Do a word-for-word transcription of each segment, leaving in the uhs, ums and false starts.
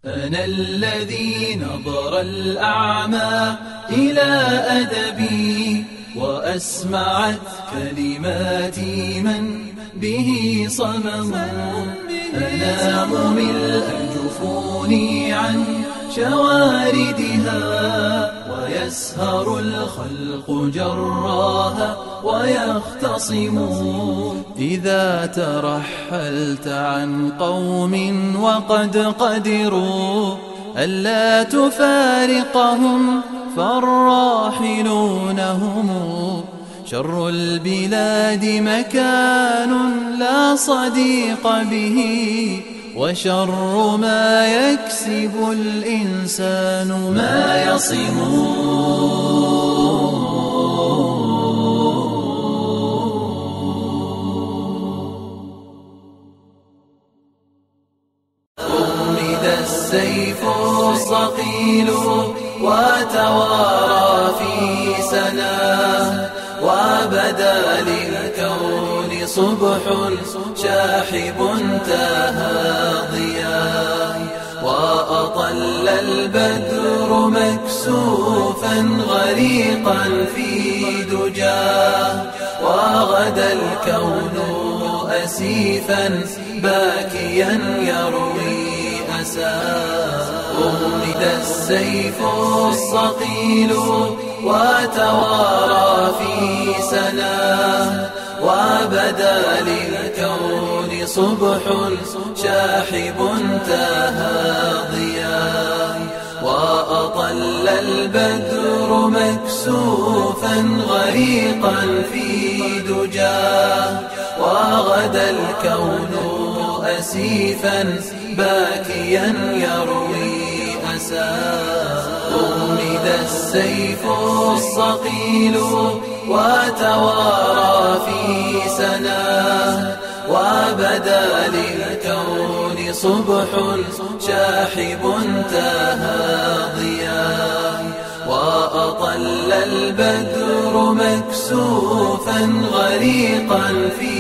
أنا الذي نظر الأعمى إلى أدبي، وأسمعت كلماتي من به صمم. أنام ملء الجفون عن شواردها، ويسهر الخلق جراها ويختصم. إذا ترحلت عن قوم وقد قدروا ألا تفارقهم، فالراحلون هم شر البلاد مكان لا صديق به، وشر ما يكسب الإنسان ما يصم. أغمد السيف الصقيل وتوارى في سناه، وبدا للكون صبح شاحب تهى ضياه، وأطل البدر مكسوفا غريقا في دجاه، وغدا الكون أسيفا باكيا يروي أساه. أغمد السيف الصقيل وتوارى في سناه، وبدا للكون صبح شاحب تهى ضياه، وأطل البدر مكسوفا غريقا في دجاه، وغدا الكون أسيفا باكيا يروي أساه. أغمد السيف الصقيل وتوارى في سناه، وبدا للكون صبح شاحب تهى ضياه، وأطل البدر مكسوفا غريقا في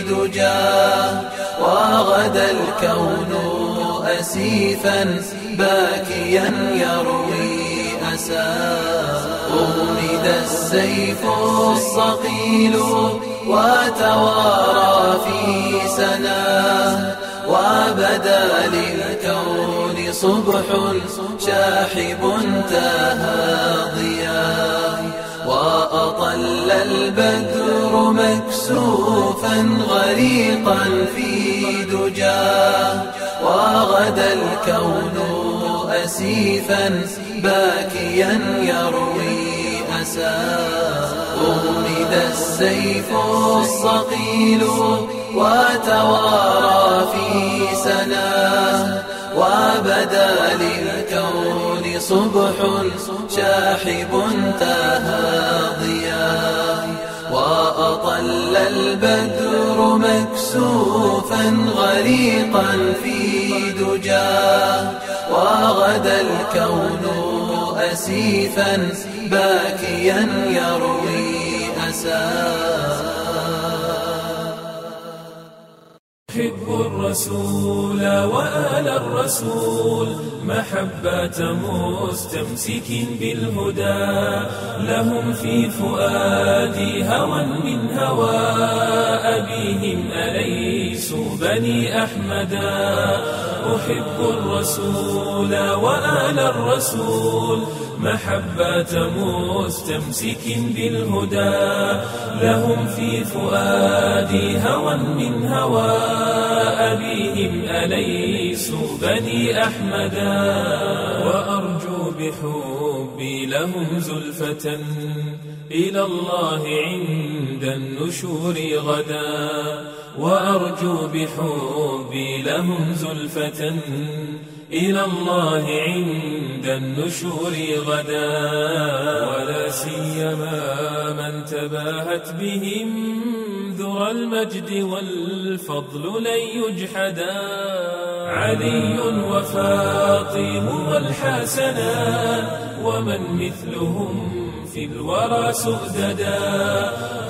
دجاه، وغدا الكون أسيفا باكيا يروي أساه. أغمد السيف الصقيل وتوارى في سناه، وبدا للكون صبح شاحب تهى ضياه، وأطل البدر مكسوفا غريقا في دجاه، وغدا الكون أسيفا باكيا يروي أساه. أغمد السيف الصقيل وتوارى في سناه، وبدا للكون صبح شاحب تهى ضياه، وأطل البدر مكسوفا غريقا في دجاه، وغدا الكون أسيفا باكيا يروي أساه. أحب الرسول وآل الرسول، محبة مستمسك بالهدى. لهم في فؤادي هوى من هوى أبيهم، أليسوا بني أحمدا؟ أحب الرسول وآل الرسول، محبة مستمسك بالهدى. لهم في فؤادي هوى من هوى أبيهم، أليسوا بني أحمدا؟ وأرجو بحبي لهم زلفة إلى الله عند النشور غدا، وأرجو بحبي لهم زلفة إلى الله عند النشور غدا، ولا سيما من تباهت بهم ذرى المجد والفضل لن يجحدا. علي وفاطمة والحسنان، ومن مثلهم في الورى سؤددا،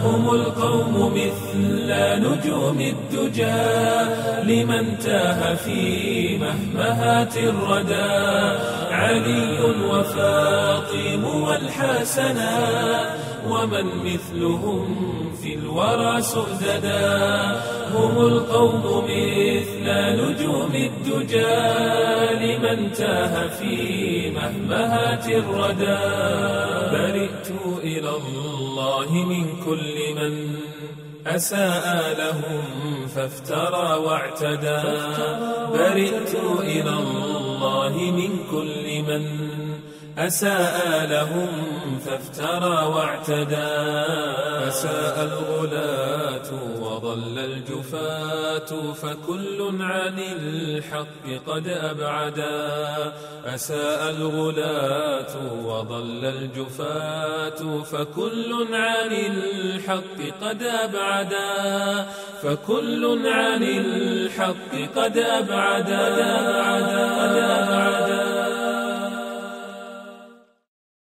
هم القوم مثل نجوم الدجى، لمن تاه في مهمهات الردى، علي وفاطم والحسنى، ومن مثلهم في الورى سؤددا، هم القوم مثل نجوم الدجى، لمن تاه في مهمهات الردى. برئت إلى الله من كل من أساء لهم فافترى واعتدى. برئت إلى الله من كل من أساء لهم فافترى واعتدى. أساء الغلاة وضل الجفاة، فكل عن الحق قد أبعدا. أساء الغلاة وضل الجفاة، فكل عن الحق قد أبعدا. فكل عن الحق قد أبعدا، قد أبعدا.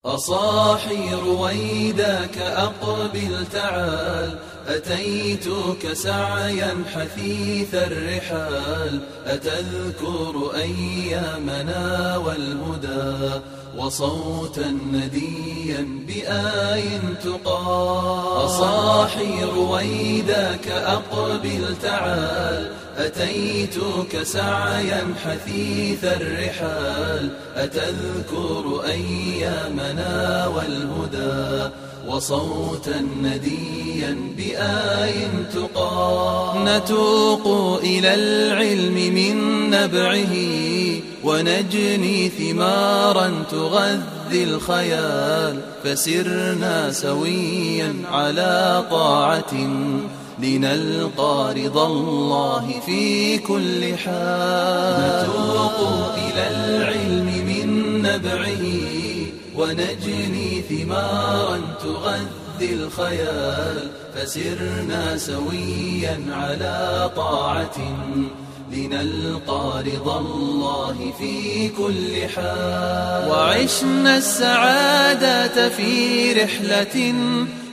أصاحي رويداك أقبل تعال، أتيتك سعيا حثيث الرحال، أتذكر أيامنا والهدى، وصوتا نديا بآي تقال. أصاحي رويداك أقبل تعال، أتيتك سعيا حثيث الرحال، أتذكر أيامنا والهدى، وصوتا نديا بآي تقال. نتوق إلى العلم من نبعه، ونجني ثمارا تغذي الخيال، فسرنا سويا على طاعة، لنلقى رضا الله في كل حال. نتوق إلى العلم من نبعه، ونجني ثمارا تغذي الخيال، فسرنا سويا على طاعة، لنلقى رضا الله في كل حال. وعشنا السعادة في رحلة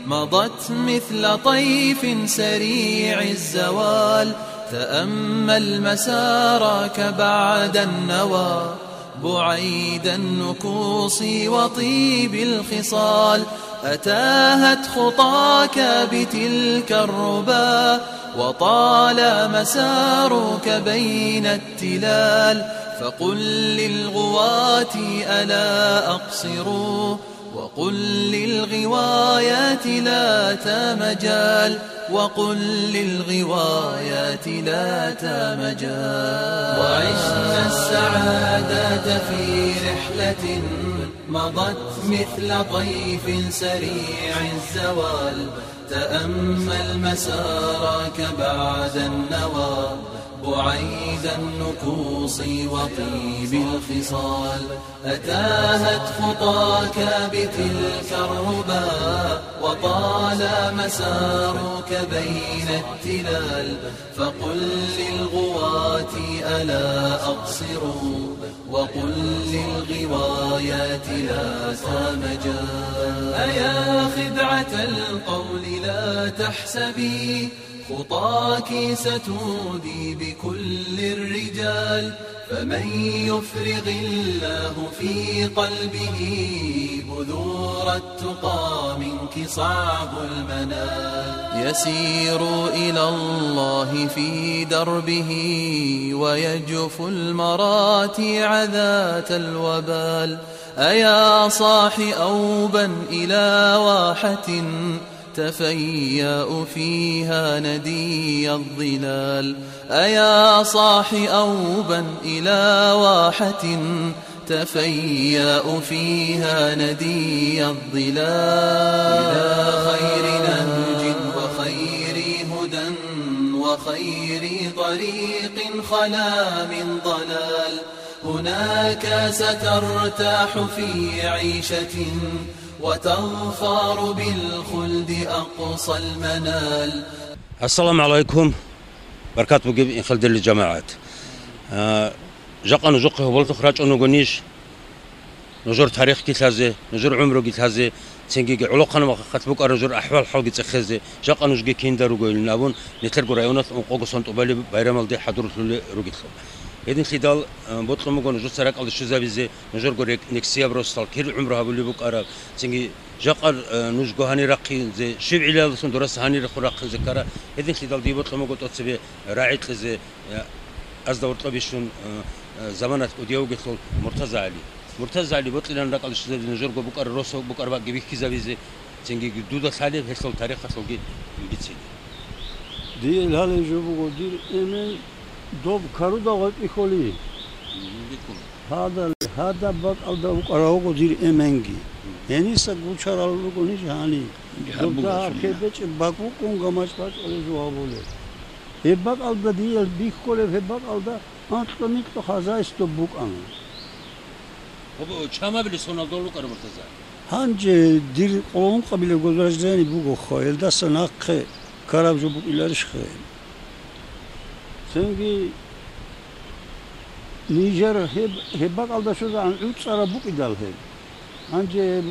مضت مثل طيف سريع الزوال. تأمل مسارك بعد النوى، بعيد النكوص وطيب الخصال. أتاهت خطاك بتلك الربا، وطال مسارك بين التلال. فقل للغواة ألا أقصروا، وقل للغوايات لا تمجال، وقل للغوايات لا تمجال. وعشنا السعادة في رحلة مضت مثل طيف سريع الزوال. تأمل مسارك بعد النوى، بعيد النكوص وطيب الخصال. أتاهت خطاك بتلك الربا، وطال مسارك بين التلال. فقل للغواة ألا أقصروا، وقل للغوايات لا تمجا. أيا خدعة القول لا تحسبي خطاك ستودي بكل الرجال، فمن يفرغ الله في قلبه بذور التقى منك صعب المنال. يسير إلى الله في دربه ويجفو المراتع ذات الوبال. أيا صاح أوبا إلى واحة تفيأ فيها ندي الظلال. أيا صاح أوبا إلى واحة تفيأ فيها ندي الظلال. إلى خير نهج وخير هدى وخير طريق خلا من ضلال. هناك سترتاح في عيشة وتظفر بالخلد أقصى المنال. Ассаламу гӀалайкум, баркат бугеб, инхалдерли жамагӀат. А, жакъа нужухъе гьоболлъухъ рачӀун вуго ниж, нужер тарихги лъазе, нужер гӀумруги лъазе, Цинги гӀолохъанаб махахъалъ букӀараб жур ахӀвал-хӀалги цӀехезе, жакъа нужги кинда ругойилин абун, нилъерго районалъ ункъого сон тӀубалеб байрамалде хӀадурлъулел ругелъул. Гьединлъидал, э, бокьун буго нужеца ракӀалде щвезабизе, нужерго рекӀ-, нексияб росдал кир гӀумру гьабулеб букӀараб, цинги жакъа, э, нужго гьанир рахъинзе, щив гӀиллаялдалъун дураса гьанир рахъун рахъинзе ккара, гьединлъидал дие бокьун буго тӀоцебе рагӀи кьезе, э, азда гьоркьоб бищун, э, э, заманалъ кӀудияв вугелъул Муртаза ГӀали. Муртаза ГӀали, бокьилан ракӀалде щвезабизе нужерго букӀараб росу-, букӀараб бакӀги бихьизабизе, цинги дуда лъалеб гьелъул тарихалъулги бицине. Дие лъалеб жо буго, дир эмен доб каруда гъветӀи холей. Мгм, бикьула. Гьадал, гьадаб бакӀалда вукӀарав вуго дир эменги. Мгм. Гьениса гучарал руго ниж гьани. Гьаб Доб буго дагьаб сунна. КебечӀеб бакӀ букӀун гамачӀ бачӀалев жо гьабулеб. Гьеб бакӀалда дие бихьулеб, гьеб бакӀалда анкьго-минкьго хозяйство букӀана. Гьоб-, чамабилеб соналда вукӀараб Муртаза? Гьанже дир къоло ункъабилеб возрождение бугоха, гьелдаса нахъе ккараб жо букӀиларищха? Цинги нижер гьеб, гьеб бакӀалда щвезегӀан гӀуцӀараб букӀидал гьеб. Гьанже гьеб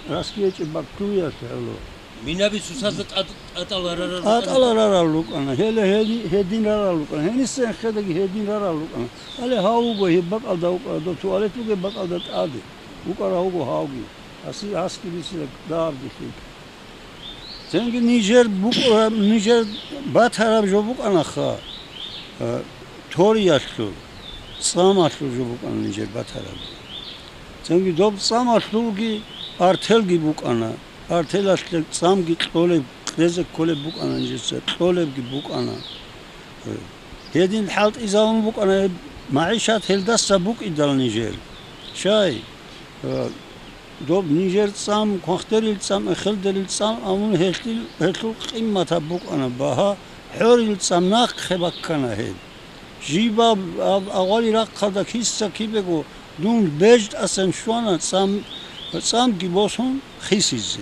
раскиячӀеб бакӀ лъугьиялъе гӀоло. Минаби сусазда тӀад-, тӀатӀала рарал рукӀана. ТӀатӀала рарал рукӀана, гьеле гьеди-, гьедин рарал рукӀана, гьениса хедаги гьедин рарал рукӀана. Гьале гьав вуго гьеб бакӀалда вукӀарав, дов туалет бугеб бакӀалда тӀаде вукӀарав вуго гьавги. Гьаси-, гьасги бицила дагьабги лъикӀ. Цинги нижер букӀараб, нижер батараб жо букӀанаха, э, ториялъул, цӀамалъул жо букӀана нижер батараб. Цинги доб цӀамалъулги артелги букӀана. Артелалъе цӀамги кьолеб, кьезе кколеб букӀана нижеца, кьолебги букӀана. Гьедин хӀалтӀизабун букӀана гьеб магӀишат гьелдаса букӀидал нижер. Щай, э, доб нижер цӀам, квахтерил цӀам, эхелдерил цӀам абун гьелъил-, гьелъул къимматаб букӀана багьа, хӀорил цӀам нахъе баккана гьеб. Жибаб, аб-, агъвали рахъалда киса кибего дун бежтӀасан щвана цӀам, цӀамги босун хисизе.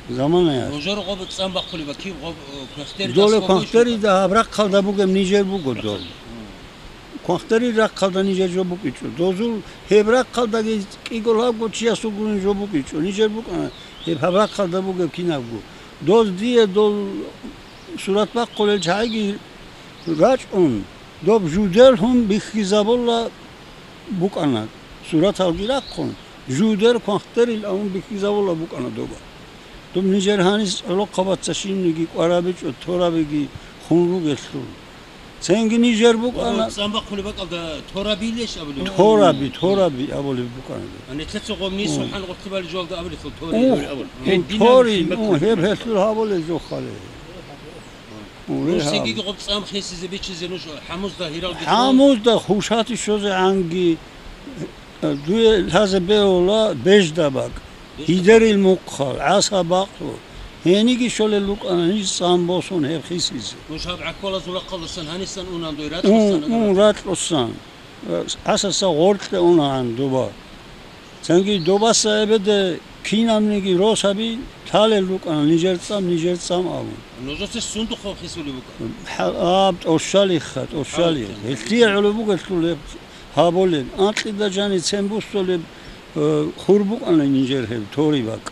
Заманаялъ. Нужер гъоб цӀам бахъулеб киб гъоб, э, квахтери Доле дасго квахтерида гьаб рахъалда бугеб нижер буго дол. Мгм. Квахтери рахъалда нижер жо букӀичӀо. Дозул гьеб рахъалдаги кӀиго лъабго чиясул гурин жо букӀичӀо. Нижер букӀана гьеб гьаб рахъалда бугеб кинабго. Доз дие дол сурат бахъулел чагӀиги рачӀун, доб жудерлъун бихьизабула букӀана, сураталги рахъун, жудер квахтерил абун бихьизабула букӀана доба. Доб нижер гьанис гӀолохъабаца щибниги кӀварабичӀо, торабиги хун ругелъул. Цинги нижер букӀана. Гъоб цӀам бахъулеб бакӀалда торабилищ абулеб? Тораби, тораби абулеб букӀана. А нилъеца гъобни О. СубхӀан гъорлъи балеб жоялда абулелъул тори О, абулеб. О, Гьединаб тори, щиб о, бакӀулеб? Гьеб гьелъул гьабулеб жохъали. О, Ну, гьеб гьаб. Цинги гъоб цӀам хисизе бичизе нуж гьамузда гьиралги Гьамузда хушати щозе гӀанги, дуе лъазе бегьула бежда бакӀ. Гьидерил мухъал, гӀаса бакълъу. Гьениги щолел рукӀана ниж цӀан босун гьеб хисизе. Нуж гьаб гӀахьалазул рахъалдасан гьанисан унан дой Ун, ратӀлъусан ун, агара. ратӀлъусан. ГӀасаса гъоркье унагӀан дуба. Цинги добаса эбеде кинабниги росаби лъалел рукӀана нижер цӀам, нижер цӀам абун. Нужеца сундухъ хисулеб букӀана? Гьа-, аб тӀощалиха, тӀощали. Гьалкье. Гьелъие гӀоло бугелъул гьеб гьабулеб. Анкьида жаницин буссулеб, э, хур букӀана нижер гьеб, тори бакӀ.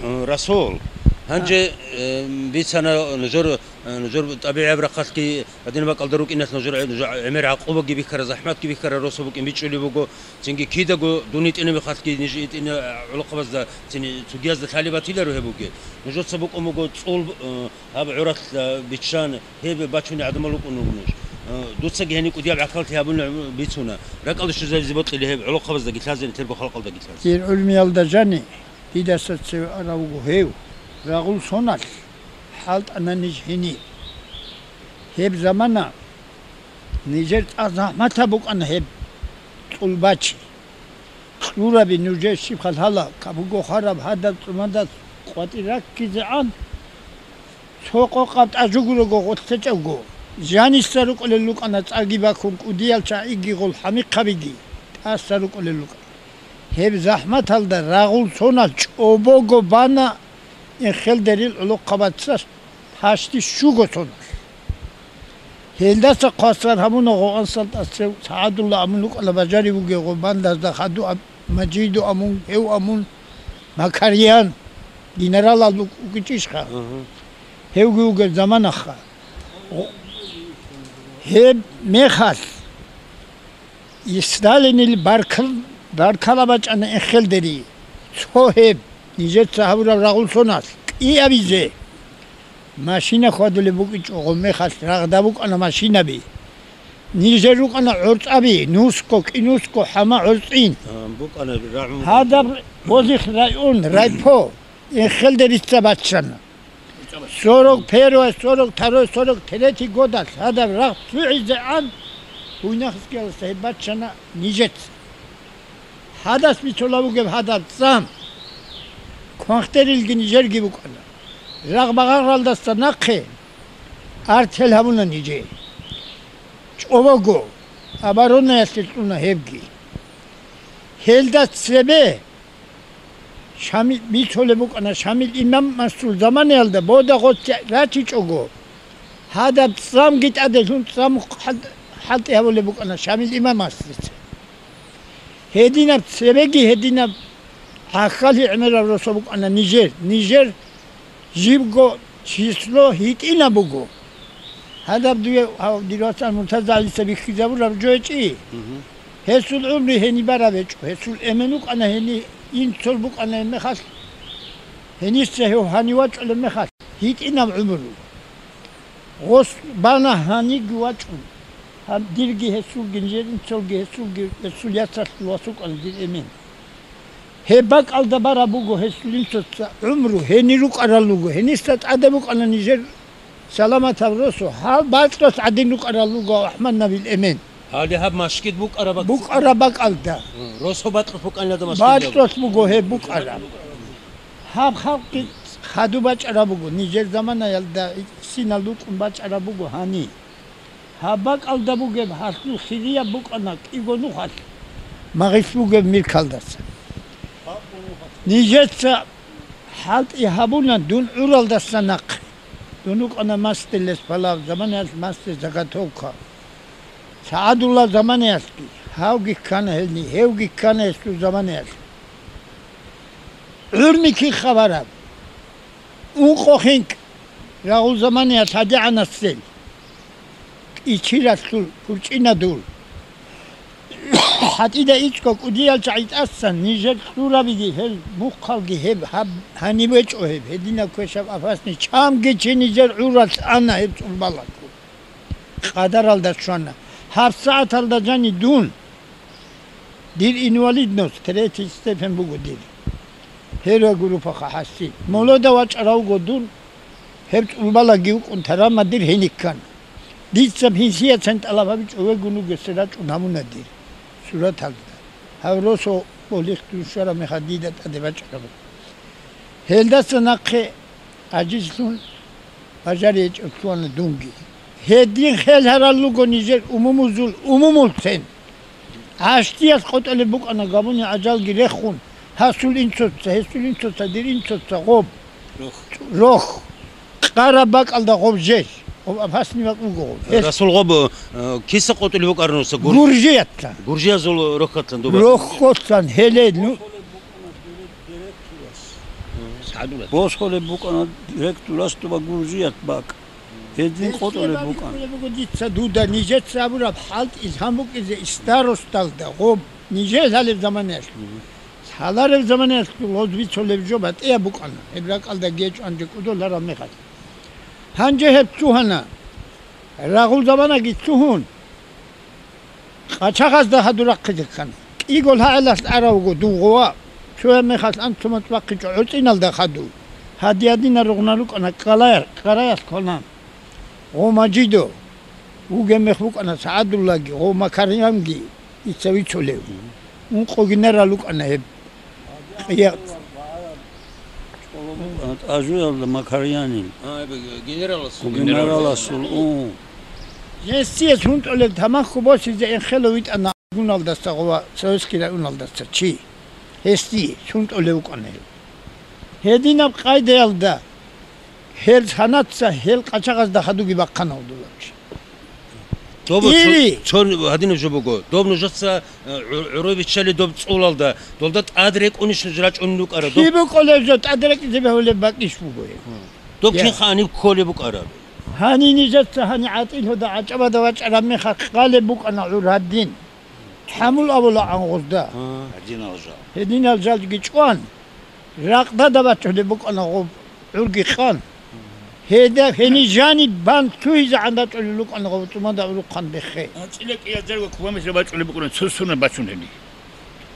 Э, Расул, гьанже, э, бицана нужер, э, нужер тӀабигӀияб рахъалъги, гьадин бакӀалда рукӀиналъ нужер, э, нужер гӀемер гӀакъубаги бихьара, захӀматги бихьара, росу букӀин бичӀчӀулеб буго. Цинги кидаго дун йитӀинаб мехалъги ниж йитӀина гӀолохъабазда, цин цогиязда лъалеб батиларо гьеб бугеб. Нужеца букӀун буго цӀул, э, гьаб гӀуралъ, э, биччан, гьеб бачунел гӀадамал рукӀун руго нуж. Э, дуцаги гьениб кӀудияб гӀахьаллъи гьабуна, бицуна. РакӀалде щвезабизе бокьила гьеб гӀолохъабаздаги лъазе, нилъерго халкъалдаги лъазе. Дир гӀурмиялда жани, дидаса цеве арав вуго гьев, рагъул соналъ хӀалтӀана ниж гьенир. Гьеб замана нижер цӀакъ захӀматаб букӀана гьеб цӀул бачи. Кьураби нужер щибха лъала, капуго хараб гьадаб цӀумадас къватӀир раккизегӀан, цо къокъаб тӀажугурого гъорлъечӀого, жаниса рукӀулел рукӀана цӀарги бакун кӀудиял чагӀиги гъол хӀамихъабиги тӀаса рукӀулел рукӀана. Гьеб захӀматалда рагъул соналъ чӀобого бана эхелдерил гӀолохъабаца. Гьашти щуго соналъ. Гьелдаса хъвасар гьабуна гъо ансал тӀасев СагӀадулла абун рукӀана бажарив вугев гъо бандазда хадуаб Мажидо амун, гьев амун, Макарьян, генералал вукӀ-, вукӀичӀищха? Гьевги вугеб заманаха. Гьеб мехалъ Сталинил баркал-, баркала бачӀана Энхелдери. Цо гьеб, нижеца гьабураб рагъул соналъ, кӀиабизе. Машина хьвадулеб букӀичӀого мехалъ рагъда букӀана машинаби. Нижер рукӀана гӀорцӀаби, нусго, кӀинусго хӀама гӀорцӀин. А, букӀана рагӀун. Гьадаб Бозих район, райпо, Энхелдерица баччана. Сорок первое, сорок второе, сорок третий годалъ гьадаб рагъ цугӀизегӀан, Буйнакскиялдаса гьеб баччана нижеца. Гьадас бицула бугеб гьадаб цӀам. Кванхдерилги нижерги букӀана. Рагъ-багъаралдаса нахъе артел гьабуна нижее. ЧӀобого оборонаялъе кьуна гьебги. Гьелда цебе Шамил бицулеб букӀана, Шамил имамасул заманаялда бода гъоцӀи рачичӀого, гьадаб цӀамги тӀаделъун цӀам хъал-, хӀалтӀи гьабулеб букӀана Шамил имамасдеца. Гьединаб цебеги гьединаб гӀахьаллъи гӀемераб росо букӀана нижер. Нижер жибго число гьитӀинаб буго. Гьадаб дуе гьав дир вацал Муртаза ГӀиса бихьизабураб жо гьечӀи. Мгм. Гьесул гӀумру гьениб бараб гьечӀо, гьесул эмен вукӀана гьени, инсул букӀана гьеб мехалъ, гьениса гьев гьанив вачӀулеб мехалъ, гьитӀинаб гӀумру. Гъос бана гьаниги вачӀун. Гьаб дирги гьесулги, нижер инсулги гьесулги, гьесул яцалъул вас вукӀана дир эмен. Гьеб бакӀалда бараб буго гьесул инсуца гӀумру, гьенир рукӀарал руго, гьениса тӀаде букӀана нижер саламатаб росу, гьал бакьалъ гӀадин рукӀарал руго АхӀмад Набил эмен. Гьале гьаб машгид букӀараб бакӀ-, букӀараб бакӀалда. М, росу бакьалъ букӀанилада машгид. Бакьалъ буго гьеб букӀараб. Гьаб халкъги хадуб бачӀараб буго, нижер заманаялда синал рукӀун бачӀараб буго гьани. Гьаб бакӀалда бугеб гьалъул хирияб букӀана кӀиго нухалъ, магъилъ бугеб миркалдаса. Нижеца хӀалтӀи гьабуна дун гӀуралдаса нахъе. Дун вукӀана мастер лесбалав, заманаялъ мастер заготовка. СагӀадулла заманаялъги, гьавги ккана гьелни, гьевги ккана гьесул заманаялъ. ГӀурми кин хабараб? Ункъо хинкӀ, рагъул заманаялъ гьадигӀанасел. КӀичиралъул пурчӀина дур. ХӀатӀида ичӀго кӀудиял чагӀи тӀасан нижер кьурабиги гьел мухъалги гьеб гьаб-, гьаниб гьечӀо гьеб, гьединаб квешаб апасни чамги чи нижер гӀуралъ ана гьеб цӀурбалаго. Къадаралда щвана. ГьабсагӀаталда жани дун. Дир инвалидность, третий степень буго дир. Первая группаха хӀасси. Молода вачӀаравго дун, гьеб цӀулбалаги вукӀун тарамма дир гьениккан. Дица пенсияцин тӀалаб гьабичӀо вегун вугесел рачӀун гьабуна дир сураталда. Гьав росо болихъ дун щвараб мехалъ дида тӀаде бачӀараб. Гьелдаса нахъе гӀажизлъун бажаричӀеб лъугьана дунги. Гьедин хел гьарал руго нижер умумузул умумулцин. ГӀащтӀиялъ къотӀулеб букӀана габуни гӀажалги рехун, гьасул инсуца, гьесул инсуца, дир инсуца гъоб. Рохь. Рохь. Къараб бакӀалда гъоб жеж. Гъоб апасни бакӀ буго гъоб. Гьес Расул гъоб, э, киса къотӀулеб букӀараб нуса? Гур-, Гуржиятла. Гуржиязул рохьатлъан дуба. Рохьотлъан гьеле ну- Босхолеб букӀана директорас дуба гуржият бакӀ. Гьедин къотӀулеб букӀана. Дица дуда нижеца абураб хӀалтӀиз гьан букӀизе старосталда гъоб нижер лъалеб заманаялъ. Лъалареб заманаялъ гъоз бицолеб жо батӀияб букӀана, гьеб ракӀалда гечӀо гьанже кӀудолъараб мехалъ. Гьанже гьеб лъугьана, рагъул заманаги лъугьун. Къачагъазда хадур рахъизе ккана. КӀиго лъагӀалалъ аравго дун гъова, цояб мехалъ анцумацӀ бахъичӀо гӀорцӀиналда хадув. Гьадиядина ругъна рукӀана Къарая-, Къараялъ квана. Гъов Мажидо вугеб мех букӀана СагӀадуллаги, гъов Макарьямги дица вицулев. Ункъо генерал рукӀана гьеб. Къия- ТӀажуялда Макарьянин. А, гьеб генераласул. Генераласул, у. Гьесие сунтӀулеб тамахьу босизе Энхелов витӀана гуналдаса гъова Советский районалдаса чи. Гьесие сунтӀулев вукӀана гьев. Гьединаб къайдаялда гьел санаца гьел къачагъазда хадуги бахъана гьудулав чи. Доб цо-, Ири! цо гьадинаб жо буго. Доб нужеца, э, гӀу-, гӀуро биччали доб цӀулалда, долда тӀад рекӀунищ нуж рачӀунел рукӀара, доб Киб букӀулеб жо тӀад рекӀизе бегьулеб бакӀищ буго гьеб? Доб Я. кинха гьаниб кколеб букӀараб? Гьанин нижеца гьаниб гӀатӀил гьуда гӀачӀабада вачӀараб мехалъ къалеб букӀана гӀур гьадин. Хьамул абула гӀангъузда. Гьадинал жал. Гьединал жалги чӀван, ракъдада бачӀулеб букӀана гъоб гӀурги къан. Гьеда, гьениб жаниб бан лъугьизегӀан рачӀулел рукӀана гъоб цӀумада урухъан бехе. АнцӀила кӀиязарго кубамиса бачӀулеб букӀана цо суна бачун гьениб.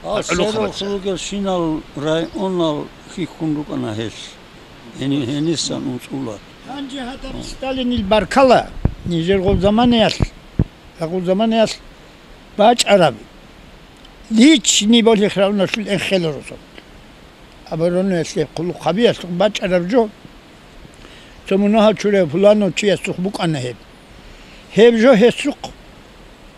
А, ГӀолохъа сверухъ баца. ругелщинал районал хьихьун рукӀана гьелъ. Гьени-, гьенисан унцӀула. Гьанже гьадаб Сталинил баркала, нижер гъоб заманаялъ, гъоб заманаялъ бачӀараб. Личный болихъ рауналъул энхеларо сон. Оборонаялъе хъулухъ гьабиялъухъ бачӀараб жо, цо мунагьал чурав пуланав чиясухъ букӀана гьеб. Гьеб жо гьесухъ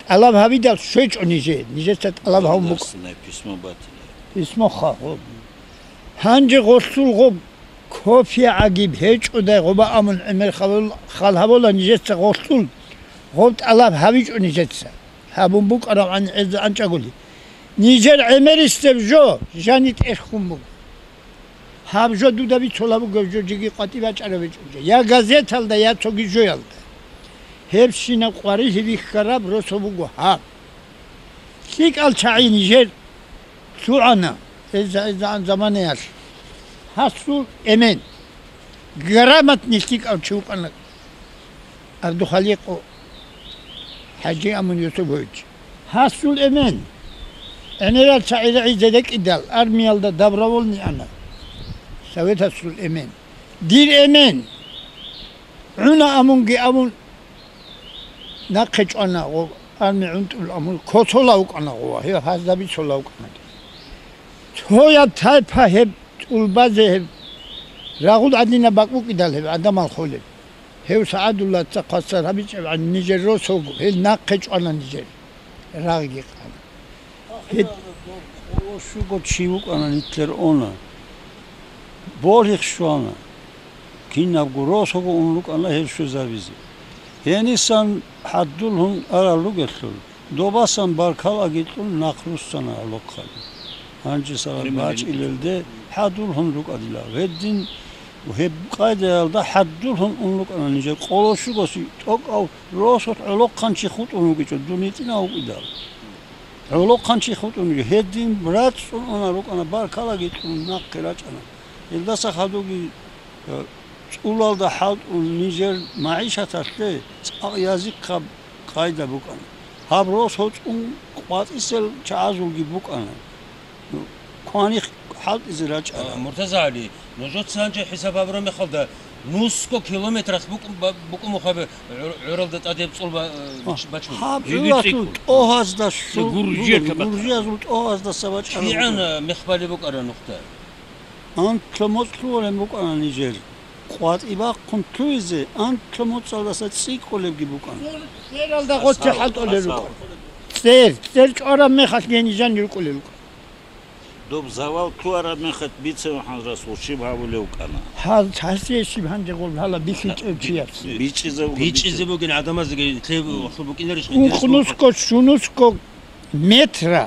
тӀалаб гьабидал щвечӀо нижее, нижеца тӀалаб гьабун букӀана. Государственное письмо батила. Письмоха, гъоб. Гьанже гъолъул гъоб копия гӀагиб гьечӀодай гъоба амун гӀемер хал-, хал гьабула нижеца гъолъул гъоб тӀалаб гьабичӀо нижеца. Гьабун букӀарабгӀан гӀеза анчӀагули. Нижер гӀемерисеб жо жани тӀерхьун буго. Гьаб жо дуда бицула бугеб жо жеги къватӀи бачӀараб гьечӀеб жо. Я газеталда, я цоги жоялда. Гьебщинаб къварилъи бихьараб росо буго гьаб. ЛъикӀал чагӀи нижер лъугӀана, гьезда-, гьезда заманаялъ. Гьасул эмен. Грамотный лъикӀав чи вукӀана Абдухаликъ ХӀажи Амун Юсупович. Гьасул эмен. ГӀемерал чагӀи рагӀизе рекӀидал, армиялда добровольный ана. Советасул эмен. Дир эмен. ГӀуна амунги абун, нахъе чӀвана гъо, арми гӀунтӀул амун, косола вукӀана гъова, гьев гьазда бицола вукӀана. Цояб тайпа гьеб тӀулбазе гьеб рагъул гӀадинаб бакӀ букӀидал гьеб гӀадамал холеб. Гьев СагӀадуллаца хъвасар гьабичӀебгӀан нижер росулго, гьел нахъе чӀвана нижер, рагъги къана. Гьед- Щуго чи вукӀана, нилъер она. Болихъ щвана. Кинабго росуго ун рукӀана гьел щвезабизе. Гьенисан хӀаддулгьун арал ругелъул, добасан баркалаги кьун нахъ руссана гӀолохъаби. Гьанже сара Пример бачӀилелде хӀадулгьун рукӀадила. Гьедин гьеб къайдаялда хӀадулгьун ун рукӀана нижер къоло щугоси тӀокӀав росулъ гӀолохъанчи хутӀун вугичӀо, дун гьитӀинав вукӀидал. ГӀолохъанчи хутӀун вуго, гьедин рацӀцӀун уна рукӀана, баркалаги кьун нахъе рачӀана. Гьелдаса хадуги, э, цӀулалда хӀалтӀун нижер магӀишаталъе цӀакъ язихъаб къайда букӀана. Гьаб рос гьоцӀун къватӀисел чагӀазулги букӀана. Кваних хӀалтӀизе рачӀана. А, Муртаза ГӀали, нужеца гьанже хӀисаб гьабураб мехалда, нусго километралъ букӀун-, ба-, букӀун мухъабе гӀур-, гӀуралда тӀаде цӀул ба-, э, А, бич-, бачун. Гьаб Жиги гӀуралъул цӀикӀкӀун. ТӀогьазда Се щул-, гуржие буго, кабатӀа. Гуржиязул тӀогьаздаса бачӀана КигӀан, буго. э, мехбали букӀара нухда? Анлъго моцӀ лъугьараб букӀана нижер. КъватӀи бахъун лъугьизе анлъго моцӀалдаса цӀикӀкӀолебги букӀана. Цералда гъоцци хӀалтӀулел рукӀана. Цер, цер чӀвараб мехалъ гьенижан рукӀулел рукӀана. Доб завал ккуараб мехалъ бицев хӀанз расул щиб гьабулев вукӀана? Гьаз-, гьасие щиб гьанже гъол гьала бихьичӀев чияс? БичӀчӀизе буго, БичӀчӀизе бицев. бугин гӀадамазеги, лъеб Мгм. вахлу букӀинарищ гьанже Ункънусго, шунусго метра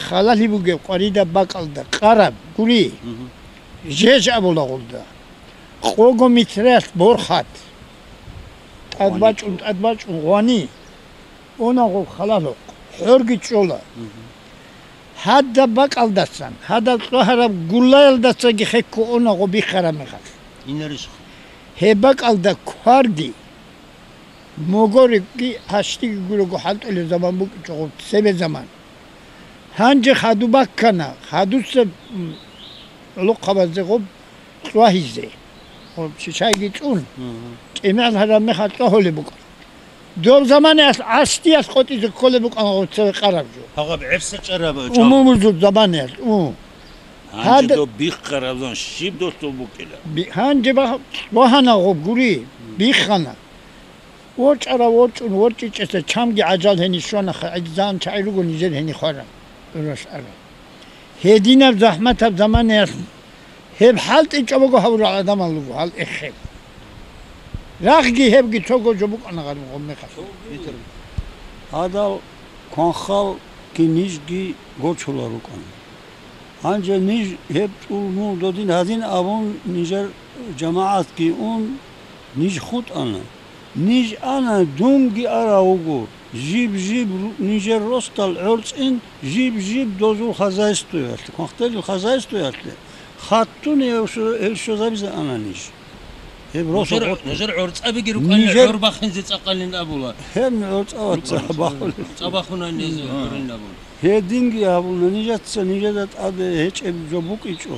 халалъи бугеб къваридаб бакӀалда къараб гури, Мгм. жеж абула гъолда. Къого метралъ борхат. ТӀадбачӀун, Гъвани. ТӀадбачӀун гъвани. Унагъуб халалухъ, хӀорги чӀола. Мгм. Гьадаб бакӀалдасан, гьадаб кьвагьараб гуллаялдасаги хекко унагъу биххараб мехалъ. Инарищха? Гьеб бакӀалда кварги, могорги, гьащтиги гурого хӀалтӀулеб заман букӀичӀого цебе заман. Гьанже хаду баккана, хадуса, м, гӀолохъабазде гъоб кьвагьизе. Гъоб шишайги цӀун, Мгм. кӀимигӀал гьараб мехалъ кьвагьулеб букӀана. Доб заманаялъ гӀащтӀиялъ къотӀизе кколеб букӀана гъоб цеве къараб жо. Гьаб гӀебсачӀараб чӀал. Умумузул заманаялъ, у. Гьанже Гьад- доб биххараб заман щиб долъул букӀила? Би-, гьанже ба-, багьана гъоб гури, биххана. ВорчӀарав ворчӀун ворчӀичӀеса чамги гӀажал гьенив щванаха, гӀидзан чагӀи руго нижер гьенив хвараб, гӀуралъ араб. Гьединаб захӀматаб заманаялъ гьеб хӀалтӀичӀого гьавурал гӀадамал руго гьал эххел. Рагъги гьебги цого жо букӀана гъарму гъоммехалъ. Гьадал кванхалги нижги гочула рукӀана. Гьанже ниж гьеб цӀул мун додин гьадин абун, нижер жамагӀатги ун, ниж хутӀана. Ниж ана, дунги арав вуго, жиб-жиб ру-, нижер росдал гӀорцӀин, жиб-жиб дозул хозяйствоялъе, кванхдерил хозяйствоялъе хатун гьев що-, гьел щвезабизе ана ниж. Гьеб росо Нужер, гъоркье. нужер гӀорцӀабиги рукӀанин, Нижер гӀор бахинзе цӀакъалин абула. Гьеб гӀорцӀа вацӀа РукӀана. бахулеб. ЦӀа бахунани гьез гӀорин абун. Гьединги гьабуна, нижеца нижеда тӀаде гьечӀеб жо букӀичӀо.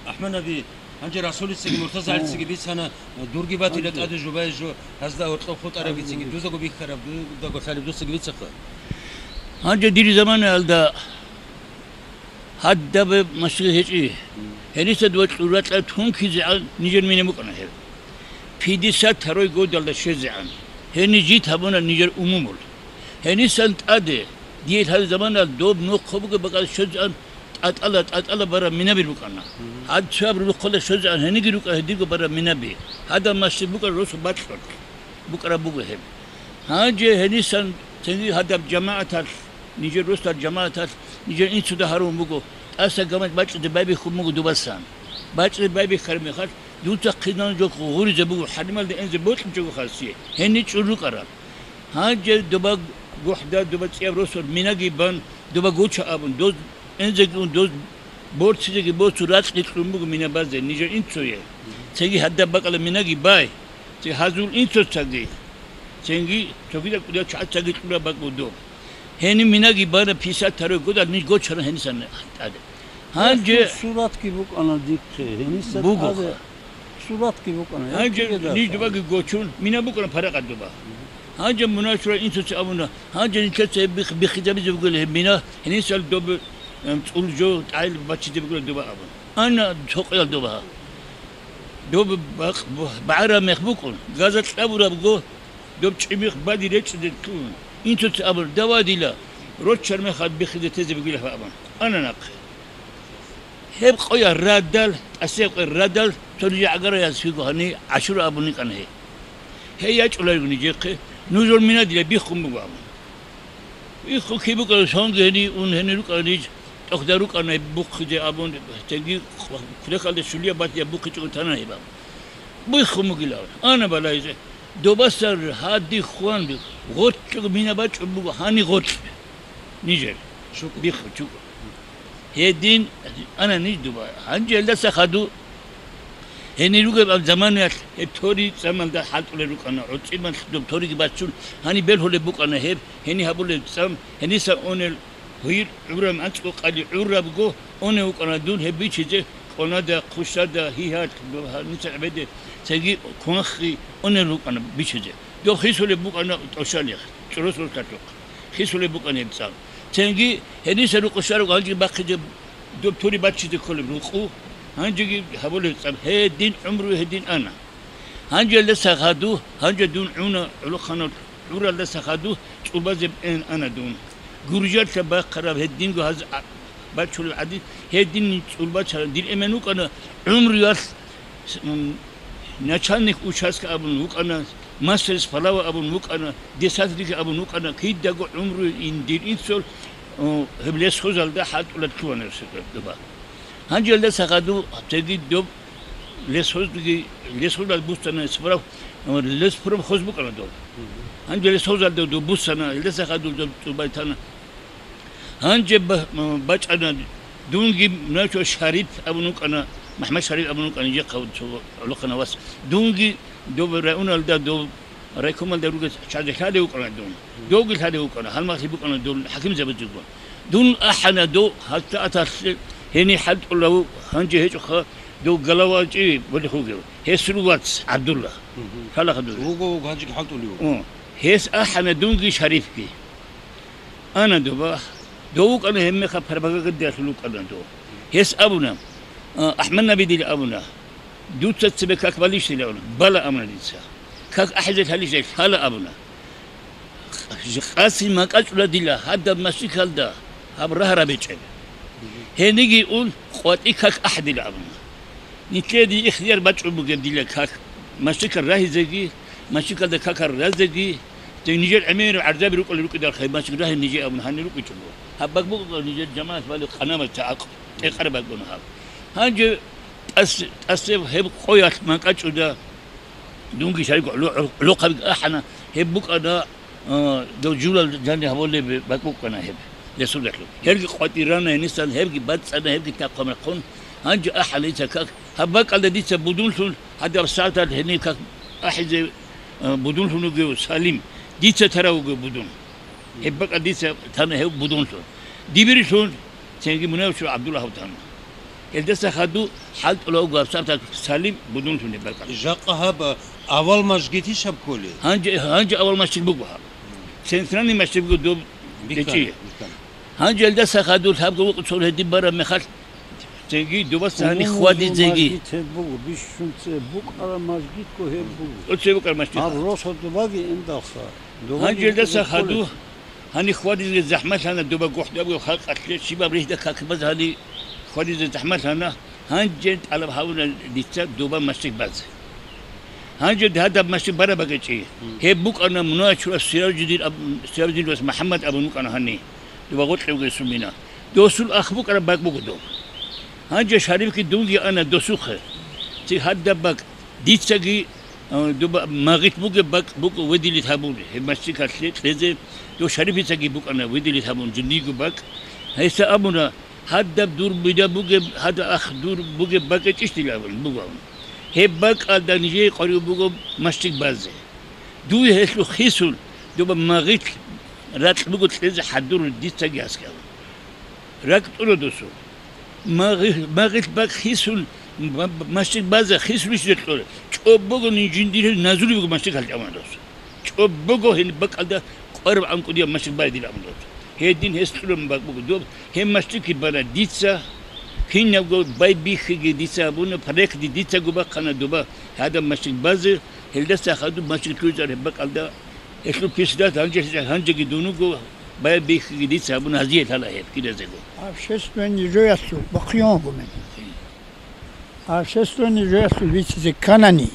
АхӀмад-наби, гьанже Расулицаги МуртазагӀилцаги бицана, дурги батила тӀаде жубай жо, гьазда гьоркьоб хутӀарабицинги, дузаго бихьараб, дудаго лъалеб дуцаги бицаха. Гьанже дир заманаялда гьадаб машгьи гьечӀи. Гьениса дова кьуракьа тункизегӀан нижер мина букӀана гьеб. Пятьдесят второй годалда щвезегӀан. Гьениб жит гьабуна нижер умумул. Гьенисан тӀаде, дие лъал замана доб нохъо бугеб бакӀалда щвезегӀан, тӀатӀала-тӀатӀала бараб минаби рукӀана. Гьад цояб рухъалда щвезегӀан гьениги рукӀа гьедирго бараб минаби. Гьадаб машгьи букӀараб росу бакьулъ букӀараб буго гьеб. Гьанже гьенисан цинги гьадаб жамагӀаталъ, нижер росдал жамагӀаталъ, нижер инсуда гьарун буго, тӀаса гамаж бачӀиде байбихьун буго дубасан. БачӀиде байбихьараб мехалъ, дуца хъизан жо гъуризе буго, хӀалималда энзе бокьичӀого хасие, гьениб чӀун рукӀараб. Гьанже доба гохӀда, доба цӀияб росор минаги бан, доба гоча абун, доз энзеги ун, доз борцизеги борцун ракьги кьун буго мина базе, нижер инцое. Цинги гьадаб бакӀала минаги бай, ци гьазул инцоцаги, цинги цогидаб кӀудиял чагӀацаги кьураб бакӀ буго доб. Гьениб минаги бана пятьдесят второй годалда ниж гочана гьенисан тӀаде. Гьанже Су-, суратги букӀана дихъе, гьениса бугоха. тӀаде суратги букӀана, Гьанже гьеб ниж чиги дубаги гочун, мина букӀана паракъат дуба. Гьанже мунашура инсуца абуна, гьанже нилъеца гьеб бих-, биххизабизе бугела гьеб мина, гьенисал доб, эм, цӀул жо тӀагӀел бачизе бугела дуба абун. Ана цо къоял дуба. Доб бакъ-, бу-, багӀараб мех букӀун, газа кьабурабго, доб чӀимих бади речӀчӀизе ккун. Инсуца абуна, давай дила, роччар мехалъ биххизе тезе бугилаха абун. Ана нахъе. Гьеб къоя радал, тӀасияб къоя радал, цо нижер гӀагараяз фиго гьани гӀашура абун йикӀана гьей. Гьей ячӀуларигу нижехъе, нужер мина дила биххун буго абун. Биххун киб букӀараб сонги гьени ун гьени рукӀана ниж, тӀохда рукӀана гьеб бухъизе абун, цинги кулехалда щулияб батияб бухъичӀого тана гьеб абун. Биххун бугилан, ана балайзе. Добасар гьади хван, гъоркьго мина бачӀун буго, гьани гъоркь нижер. ЧукӀу. Биххун, чукӀу. Гьедин ана ниж дуба. Гьанже гьелдаса хаду, гьенир ругеб заманаялъ гьеб тори цӀамалда хӀалтӀулел рукӀана, гӀорцӀимал доб ториги бачун, гьаниб белгьулеб букӀана гьеб, гьенир гьабулеб цӀам, гьениса онел гьуйил гӀурам анцӀго къали гӀурабго, оне вукӀана дун гьеб бичизе, къонада, хъущада, гьигьалъ, гьаниса гӀебеде, цинги кванхъи онел рукӀана бичизе. Доб хисулеб букӀана тӀощалихъ, чӀуросул лъалъухъ. Хисулеб букӀана гьеб цӀам. Цинги гьениса рукъу щвараб гьанже бахъизе доб тури баччизе кколеб рукъу, гьанжеги гьабулеб цӀам, гьедин гӀумру гьедин ана. Гьанже гьелдаса хаду, гьанже дун гӀуна гӀолохъанав гӀуралдаса хаду, цӀубазе эн ана дун. Гуржалъа бахъараб гьединго гьаз а-, бачулеб гӀадин, гьедин цӀул бачараб дир эмен вукӀана, гӀумруялъ, м, начальник участка абун вукӀана, мастер справа абун вукӀана, десятник абун вукӀана, кидаго гӀумру ин дир инсул, о, гьеб лесхозалда хӀалтӀулел лъугьана доба. Гьанже гьелдаса хаду, цоги доб лесхозги, лесхозал буссана справ-, леспромхоз букӀана доб. Гьанже лесхозалда доб буссана, гьелдаса хаду доб цӀубай тана. Гьанже ба-, бачӀана, дунги начо Шариф абун вукӀана, МахӀмад Шариф абун вукӀана, жехъа цо гӀолохъана вас. Дунги доб районалда, доб райкомалда ругес чагӀи лъалев вукӀана дун. Довги лъалев вукӀана, гьалмагълъи букӀана дун хӀакимзабазего. Дун ахӀана дов гьалта аталъе гьенир хӀалтӀулав, гьанже гьечӀоха дов галавалчӀи болехугев, гьесул вац ГӀабдулла. Мгм. Лъалаха дур. Вуго, вуго, гьанжеги хӀалтӀулев. О, гьес ахӀана дунги Шарифги. Ана доба, дов вукӀана гьебмехалъ пропагандиялъул вукӀана дов. Гьес абуна, а, АхӀмад-Набидил абуна, дуца цебе как балищ дила абуна, бала абуна дица. Как ахӀизе лъалищ лъала абуна. Къасим макьачӀула дила гьадаб машикалда гьаб рагьараб гьечӀеб. Гьениги ун къватӀи как ахӀдила абуна. Нилъеде ихтияр бачӀун бугеб дила как машикал рагьизеги, машикалда какал разеги, Нижер гӀемераб гӀарзаби рукӀалел рукӀиналъ гьеб машгьид рагье нижее абун гьанир рукӀичӀого. Гьаб бакӀ букӀа нижер жамагӀат балеб къанамат гӀакъ, тӀекъараб бакӀ буна гьаб. Гьанже тӀас-, тӀасеб гьеб къоялъ макьачӀуда, дунги шаригӀ гӀоло-, гӀолохъаби ахӀана, гьеб букӀана, а, дов жулал жаниб гьабулеб бакӀ букӀана гьеб, ресурсалъул. Гьелги къватӀирана гьенисан, гьебги бацӀцӀана, гьебги тахъа-махъун. Гьанже ахӀана дица как, гьаб бакӀалда дица будунлъун, гьадаб сагӀаталъ гьениб как ахӀизе, а, будунлъун вугев Салим, дица тарав вугев будун. Гьеб бакӀа дица тана гьев будунлъун. Дибирилъун цинги мунагьав чура ГӀабдуллагьав тана. Гьелдаса хадув хӀалтӀула вуго гьаб сагӀаталъ Салим будунлъун гьеб бакӀа. Жакъа гьаб, а, авал мажгитищ гьаб кколей? Гьанже, гьанже авал машгьид буго гьаб. Центральный машгьид буго доб бикана, гьечӀие. Бикана. Гьанже гьелдаса хадув лъабго вукъу цо гьедин бараб мехалъ, цинги дубаса гьаниб хьвадизеги. Гьеб буго, бищун цебе букӀараб мажгитго гьеб буго. О, цебе букӀараб мажгит. Гьаб росо дубаги индалха. Гьанже гьелдаса хадув гьаниб хьвадизеги захӀмалъана, дуба гохӀдабго халкъалъе щибаб рихьда какбаз гьаниб хьвадизе захӀмалъана. Гьанже тӀалаб гьабуна дица дуба машгьид базе. Гьанже гьадаб машгьид бараб бакӀачӀи. Гьеб букӀана мунагьав чура Сиражудин аб-, Сиражудин вас МухӀаммад абун вукӀана гьаниб. Дуба гъоркье вугесул мина. Досул ах букӀараб бакӀ буго доб. Гьанже Шарифги дунги ана досухъе. Ци гьадаб бакӀ. Дицаги, а, дуба магъит бугеб бакӀ буго ведилит гьабун, гьеб машгьидалъе кьезе, дов Шарифицаги букӀана ведилит гьабун жиндиего бакӀ. Гьесда абуна, гьадаб дур бида бугеб, гьадаб ах дур бугеб бакӀ гьечӀищ дила абун буго абун. Гьеб бакӀалда нижее къварив буго машгьид базе. Дуе гьелъул хисун, дуба магъит ракь буго кьезе хӀадур дицаги аскӀаб. РакӀ тӀура досул. Магъи-, магъил бакӀ хисун, ма-, машгьид базе хисулищ рекьура. ЧӀобого нин жиндир назулеб буго машгьид гьалкӀаман досул. ЧӀобого гьел бакӀалда къвараб гӀанкӀудияб машгьид бай дила абун досул. Гьедин гьес кьураб бакӀ буго доб. Гьеб машгьидги бана дица, кинабго байбихьиги дица абуна, проектги дицаго бахъана дуба гьадаб машгьид базе, гьелдаса хадуб машгьид лъугӀизар гьеб бакӀалда. Гьелъул писдат гьанже-, гьанжеги дун вуго, байбихьиги дица абуна гьазие лъала гьеб киразего. Общественный жоялъул бахъион гумен. Общественный жоялъул бицизе кканани,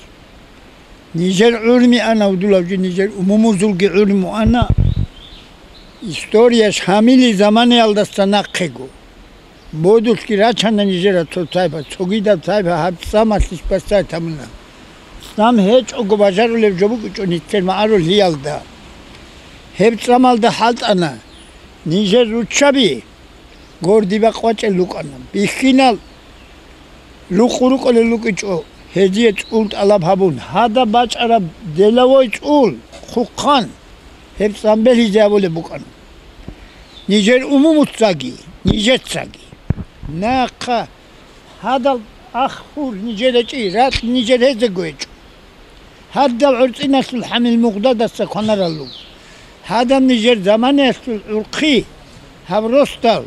нижер гӀурми ана удулав жи, нижер умумузулги гӀурму ана, история шамили заманаялдаса нахъего. Бодулъги рачана нижера цо тайпа, цогидаб тайпа гьаб цӀамалъищ бассай тамуна. ЦӀам гьечӀого бажарулеб жо букӀичӀо нилъер магӀаруллъиялда. Гьеб цӀамалда хӀалтӀана нижер руччаби, горди бакъвачӀел рукӀана. Бихьинал рукъу рукӀулел рукӀичӀо, гьезие цӀул тӀалаб гьабун, гьадаб бачӀараб деловой цӀул, хъухъан, гьеб цӀам бегьизе абулеб букӀана. Нижер умумуцаги, нижецаги. Нахъа гьадал ах гьур нижер гьечӀи, ракь нижер гьезего гьечӀо. Гьадал гӀурцӀиналъул хӀамил мугъдадаса кванарал руго. Гьадаб нижер заманаялъул гӀурхъи, гьаб росдал.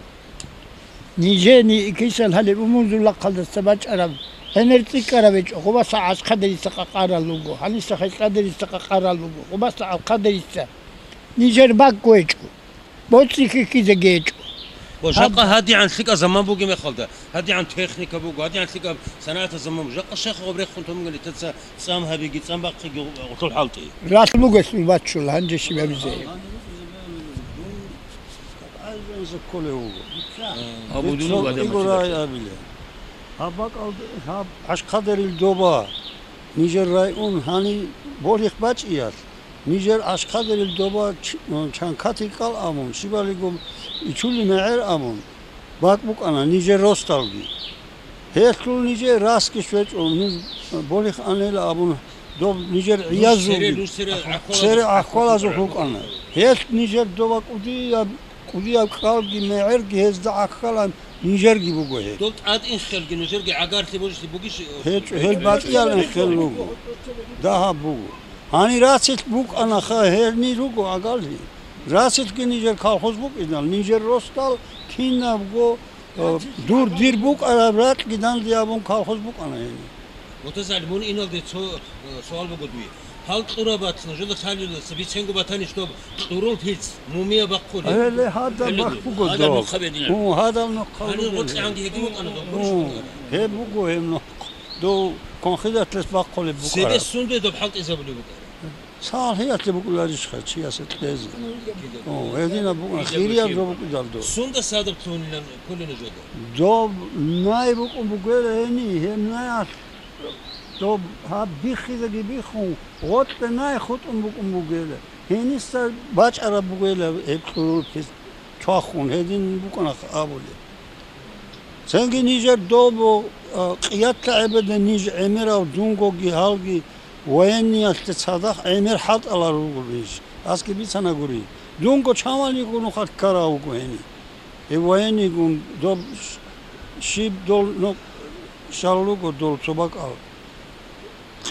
Нижени икисал гьалеб умумузул рахъалдаса бачӀараб гӀемер цӀикӀкӀараб гьечӀо, гъубаса ГӀашхъадерица къакъарал руго, гьаниса ХетӀадерица къакъарал руго, гъубаса ГӀалхъадерица. Нижер бакӀго гьечӀо. БоцӀи хьихьизеги гьечӀо. Ва жакъа гьадигӀан лъикӀаб заман бугеб мехалда, гьадигӀан техника буго, гьадигӀан лъикӀаб санагӀатаб заман буго, жакъа щайха гъаб рехун томгали таца цӀам гьабиги, цӀам бахъиги гъулъул хӀалтӀи. Ралъ бугелъул баччула гьанже щиб гьабизе. Гьаб будун буго гьадаб. Гьаб бакӀалда, гьаб ГӀашхъадерил доба, нижер район гьани болих бачӀиялъ. Нижер ГӀашхъадерил доба ч-, чанкати кӀал абун, щибалиго ичули мегӀер абун, бакӀ букӀана нижер росдалги. Гьелъул нижер расги щвечӀо, нуж болих анила абун, доб нижер гӀиязулги, сери гӀахьвалазул рукӀана. Гьелъ нижер доба кӀудияб, кӀудияб кӀалги мегӀерги гьезда гӀахьалан нижерги буго гьел. Доб тӀад инхелги нужерги гӀагарлъи божулъи бугищ? ГьечӀо, гьел батӀиял инхел руго, дагьаб буго. Гьанир рацилъ букӀанаха, гьелни руго агалъи. Рацилъги нижер колхоз букӀинал, нижер росдал кинабго, э, дур дир букӀараб ракьги данде абун колхоз букӀана гьениб. Мутазали, мун иналде цо, э, суал буго дуе. Гьал кьураб батана, жуда лъалиласа биценго батанищ доб кьурул пиц, мумия бахъулеб? Гьеле гьадаб бахъ буго доб. Гьадаб нухъа бединаб. Гьу, гьадаб нухъа буго. Гьанир гъоркье гьанги гьедин букӀана доб, гьу, бурищ букӀана? Гьеб буго гьеб нухъ. Дов конхидатлъес бахъулеб букӀараб. Цебе сунде доб хӀалтӀизабулеб букӀараб? СахӀлъиялъе букӀуларищха чиясе кьезе? О, гьединаб букӀана, хирияб жо букӀидал доб. Сунда садаб лъугьунилан кколел нужеда? Доб най букӀун бугела гьени, гьеб наялъ доб гьаб биххизеги биххун, гъоркье най хутӀун букӀун бугела. Гьениса бачӀараб бугела гьеб кьурулъе чвахун, гьедин букӀана абулеб. Цинги нижер добу, а, къиятла гӀебеде ниж гӀемерав дунгоги гьалги военниялъе цадахъ гӀемер хӀалтӀалал руго ниж. Асги бицана гури. Дунго чамал йигун нухалъ ккарав вуго гьени. Гьев военныйгун доб щ-, щиб дол нок-, щал руго дол цо бакӀал.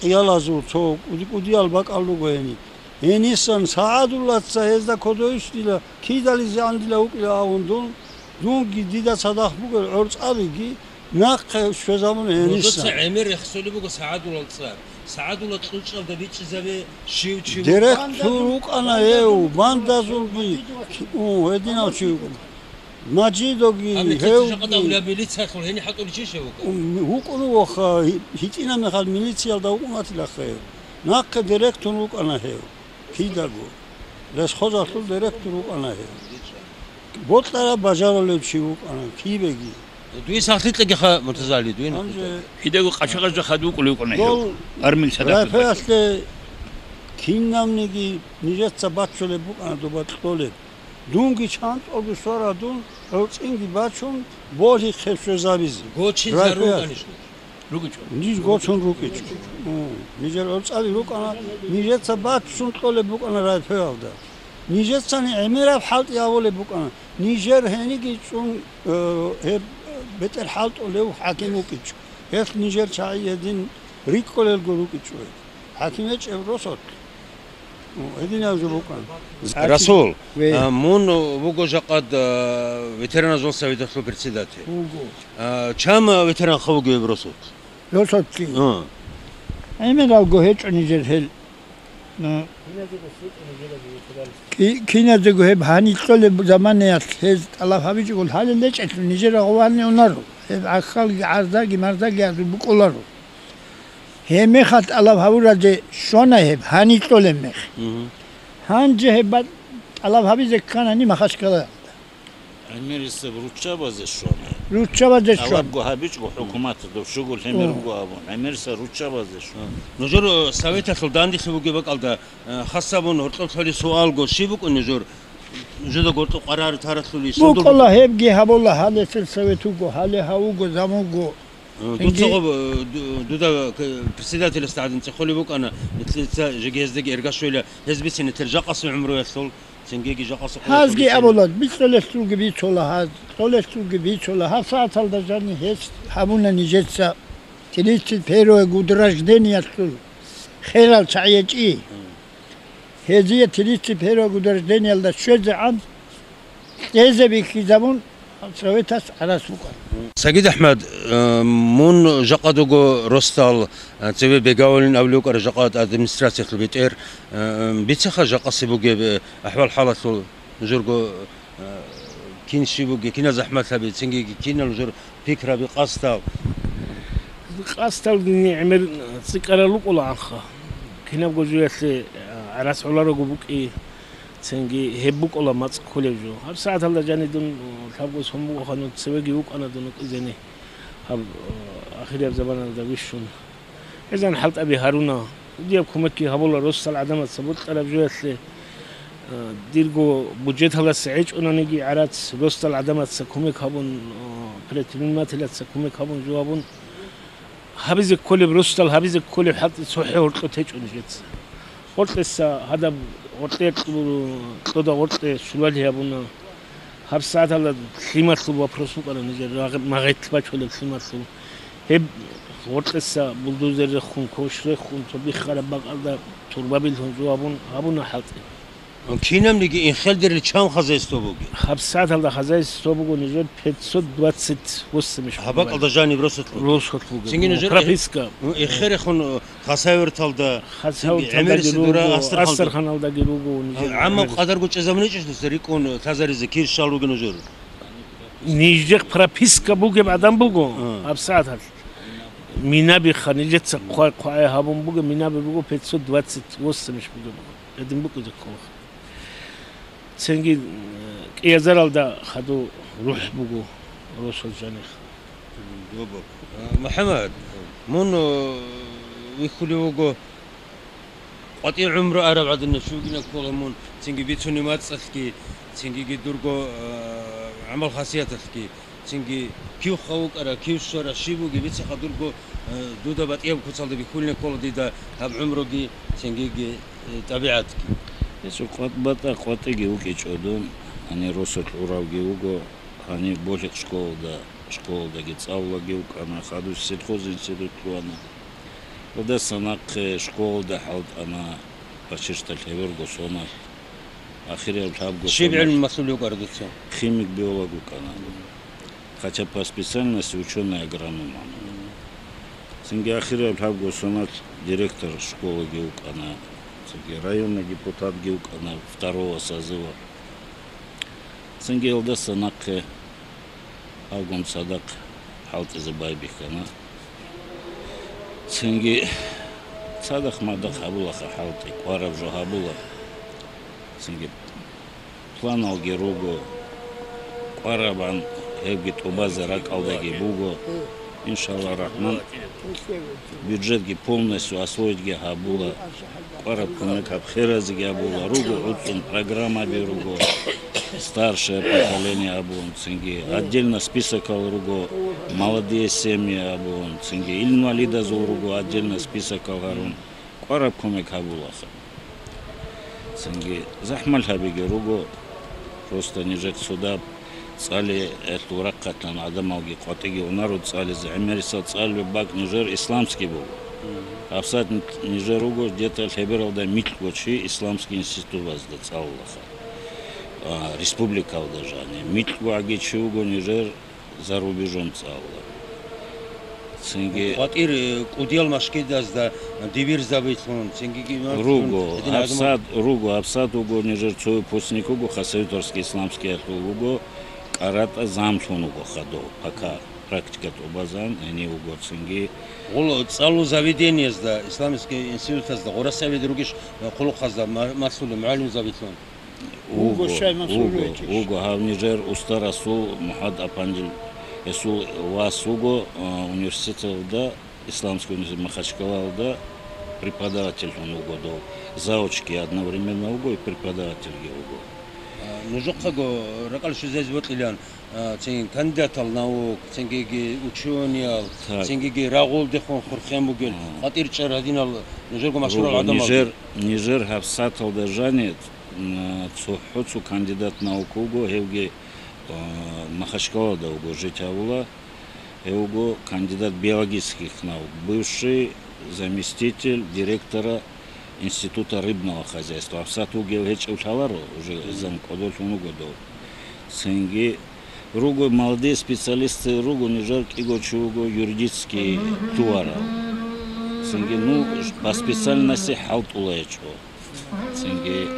Къиялазул цо кӀуди-кӀудиял бакӀал руго гьени. Гьенисан СагӀадуллаца гьезда кодойищ дила, кидализегӀан дила вукӀила абун дун, дунги дида цадахъ бугел гӀорцӀабиги нахъе щвезабун гьениса. Нужеца гӀемер рехсолеб буго СагӀадуллал цӀар. СагӀадулла кьучӀалда бичӀчӀизабе щив чи вукӀана. Директор вукӀана гьев, бандазулги, у, гьединав чи вукӀана. Мажидоги, гьев жакъа давлаб милициялъул гьени хӀалтӀулев чи щив вукӀана? М, вукӀун вуха, гьи-, гьитӀина мехалъ милициялда вукӀун ватилаха гьев. Нахъе директор вукӀана гьев. Кидаго. Лесхозалъул директор вукӀана гьев. Бокьараб бажарулев чи вукӀана, кибеги. Дуе сахлъи кьегиха, Муртазали, дуе нахъе. Гьанже кидаго къачагъажда хадуб вукӀулев вукӀана гьев. Дол армил цадахъ райфаялъе кинабниги нижеца баччулеб букӀана доба кьолеб. Дунги чанцӀолги щвара дун, гӀорцӀинги бачун, болъихъе щвезабизе. Гочинзарун райфаялъ. КӀанищ нуж? РукӀичӀо. Ниж гочун рукӀичӀо. О, нижер гӀорцӀаби рукӀана, нижеца баччун кьолеб букӀана райфаялда. Нижецани гӀемераб хӀалтӀи авулеб букӀана. Нижер гьениги чӀун, э, гьеб бетӀер хӀалтӀулев хӀаким вукӀичӀо. Гьелъ нижер чагӀи гьедин рикӀкӀолелго рукӀичӀо. ХӀаким гьечӀев росулъ. О, гьединав жо букӀана. Расул, ве. А, мун вуго жакъад, а, ветераназул советалъул председатель. Вуго. А, чам ветеранха вугев росулъ? Росулъги. А. ГӀемералго гьечӀо нижер гьел. Ну. Ки-, киназего гьеб гьанив кьолеб заманаялъ гьез тӀалаб гьабичӀого гьалел гьечӀелъул нижер гъовани унаро. Гьеб гӀахьалги гӀарзаги-марзаги гьазул букӀоларо. Гьеб мехалъ тӀалаб гьабуразе щвана гьеб, гьанив кьолеб мех. Мгм. Гьанже гьеб ба-, тӀалаб гьабизе кканани Махачкалаялда. ГӀемерисеб руччабазе щвана. Руччабазе щвана. ТӀалабго гьабичӀго хӀукуматалда щуго лъимер О. буго абун. ГӀемерисеб руччабазе щвана. Нужер, э, советалъул данделъи бугеб бакӀалда, э, хас абун гьоркьоб лъолеб суалго, щиб букӀун нужер? Жуда гьоркьоб къарар таралъулищ? БукӀула гьебги гьабула, гьале сельсовет вуго, гьале гьав вуго, зам вуго. Э, Цинги дуца гъоб, э, ду-, дуда, э, председателасда гӀадин цӀехолеб букӀана, нилъеца жеги гьездаги эргашвейила, гьез бицине тер жакъасеб гӀумруялъул, цингиги жакъасеб къоялъул Гьазги бицина. Абула, бицӀулелъулги бицула гьаз, кьолелъулги бицула. Гьаб сагӀаталда жанни гьес гьабуна нижеца тридцать первое гудраждениялъул херал чагӀи гьечӀи. Гьезие тридцать первое гудраждениялда щвезегӀан кьезе бихьизабун, советас гӀарац букӀана. Сагид АхӀмад, э, мун жакъа дуго росдал, э, цеве бегавулин абулев вукӀара жакъа администрациялъул бетӀер, э, бицеха жакъасе бугеб, э, ахӀвал-хӀалалъул нужерго, э, кин щиб бугеб, кинал захӀмат гьаби, цинги кинал нужер пикраби, къасдал. Къасдал дини гӀемер цӀикӀкӀарал рукӀулаанха. Кинабго жуялъе, а, гӀарац гӀоларого букӀи, цинги гьеб букӀула мацӀ кколеб жо. Гьаб сагӀаталда жани дун, а, лъабго сон бугоха, дун цевеги вукӀана дун вукӀизени. Гьаб, а, ахирияб заманалда вищун. ГӀезан хӀалтӀаби гьаруна. Кьудияб кумекги гьабула росдал гӀадамаца бокьараб жоялъе, а, дирго буджеталасе гӀечӀунаниги гӀарац, росдал гӀадамаца кумек гьабун, а, предпринимателаца кумек гьабун жо гьабун, гьабизе кколеб росдал, гьабизе кколеб хӀалтӀи цохӀо гьоркьо течӀо нижеца. Гъоркьеса гьадаб гъоркье кьу-, кьода гъоркье щулалъи гьабуна. Гьаб сагӀаталда лъималъул вопрос букӀана нижер, рагъ-, магъит бачулеб лъималъул. Гьеб гъоркьеса булдозер рехун, квеш рехун, цо биххараб бакӀалда турба билгьун жо гьабун, гьабуна хӀалтӀи. Кинабниги инхелдерил чан хозяйство бугеб? Гьаб сагӀаталда хозяйство буго нижер пятьсот двадцать восемь иш. Гьаб бакӀалда жаниб росулъ бугеб? Росулъ бугеб. Цинги нужер Прописка. Эхе-, эхерехун Хасавюрталда, Хасавюрталдаги гӀемерисе дура руго, Астрахалда. Астраханалдаги руго, нижер гӀемерис. ГӀаммаб къадарго чӀезабун ичӀищ дуца рикӀкӀун лъазаризе, кир щал ругел нужер? Нижер прописка бугеб адам буго, А. гьаб сагӀаталъ. Минаби ханилеца хъвай-хъвай гьабун буго, минаби буго пятьсот двадцать восемь буго. Гьедин букӀизе ккола. Цинги, э, кӀиязаралда хадув рухӀ буго росулъ жаних. Добо. А, МухӀаммад, мун, э, вихьулев вуго къватӀир гӀумру араб гӀадинав чи вугин ккола мун, цинги бицунеб мацӀалъги, цингиги дурго, э, гӀамал-хасияталъги, цинги кив хъа вукӀара, кив щвара, щиб буги бицаха дурго, э, дуда батӀияб куцалда бихьулин ккола дида гьаб гӀумруги, цингиги, э, тӀабигӀатги. Гьесул къватӀ-, батӀа къватӀиги вукӀичӀо дун, гьанир росулъ гӀуравги вуго, гьанир Болъихъ школалда, школалдаги цӀалулаги вукӀана, хадув сельхозинститут лъугьана. Гьелдаса нахъе школалда хӀалтӀана, почти лъеберго соналъ. Ахирияв лъабго Щиб соналъ гӀилму малъулев вукӀара дуца? Химик-биолог вукӀана. Хотя по специальности учёный агроном ана. Цинги ахирияв лъабго соналъ директор школаги вукӀана. Цинги районный депутатги вукӀана второго созыва. Цинги гьелдаса нахъе гьавгун цадахъ хӀалтӀизе байбихьана. Цинги цадахъ-мадахъ гьабулаха хӀалтӀи, кӀвараб жо гьабула. Цинги планалги руго, кӀварабан гьебги тӀубазе ракӀалдаги буго. Иншалла рахман, бюджетги полностью освоитьги гьабула, кӀвараб кумек гьаб херазиги гьабула, руго гӀуцӀун программаби руго, старшее поколение абун, цинги отдельно списокал руго, молодые семьи абун, цинги инвалидазул руго отдельно списокал гьарун, кӀвараб кумек гьабулаха. Цинги захӀмалъабиги руго, просто нижер цодаб цӀали гьелъул рахъалъан гӀадамалги къватӀиги унаро цӀализе, гӀемерисел цӀалулеб бакӀ нижер исламский буго. ГьабсагӀат нижер руго где-то лъебералда микьго чи исламский институтазда цӀалулаха. А, республикалда жани. МикьгогӀаги чи вуго нижер за рубежом цӀалула. Цинги КъватӀир, э, кӀудиял машгидазда дибирзабилъун, цинги имамлъун руго, гьедин гӀадамал гьабсагӀат руго, гьабсагӀат вуго нижер цо выпускник вуго, Хасавюртовский исламскиялъул вуго, КӀаратӀа замлъун вуго хадув, пока практика тӀубазан гьенив вуго цинги. Гъур цӀалул заведениязда, исламский институтазда гъурасавид ругищ, э, хъулухъазда ма-, малъула мугӀалимзабилъун? Вуго, вуго, щай Мансуровичич. Вуго, гьав нижер уста Расул МухӀаммад Апандил, гьесул вас вуго, а, университеталда, исламский университет Махачкалалда преподавательлъун вуго дов, заочги одновременно вуго и преподавательги вуго. А, нужухъаго ракӀал щвезазе бокьилан, а, цин кандидатал наук, цингиги учёниял, так, цингиги рагъулдехун хурхен бугел, а, къватӀир чӀар гьадинал нужерго машгьурал гӀадамал. Нижер, нижер гьабсагӀаталда жани, м, цохӀо цо кандидат наук вуго, гьевги, а, Махачкалада вуго жить гьавула. Гьев вуго кандидат биологических наук, бывший заместитель директора Института рыбного хозяйства. ГьабсагӀат вугев гьечӀев лъаларо, уже зан кӀодолъун вуго дов. Цинги руго молодые специалисты, руго нижер кӀиго чи вуго юридический лъугьарал. Цинги, ну, по специальности хӀалтӀула гьечӀо. Цинги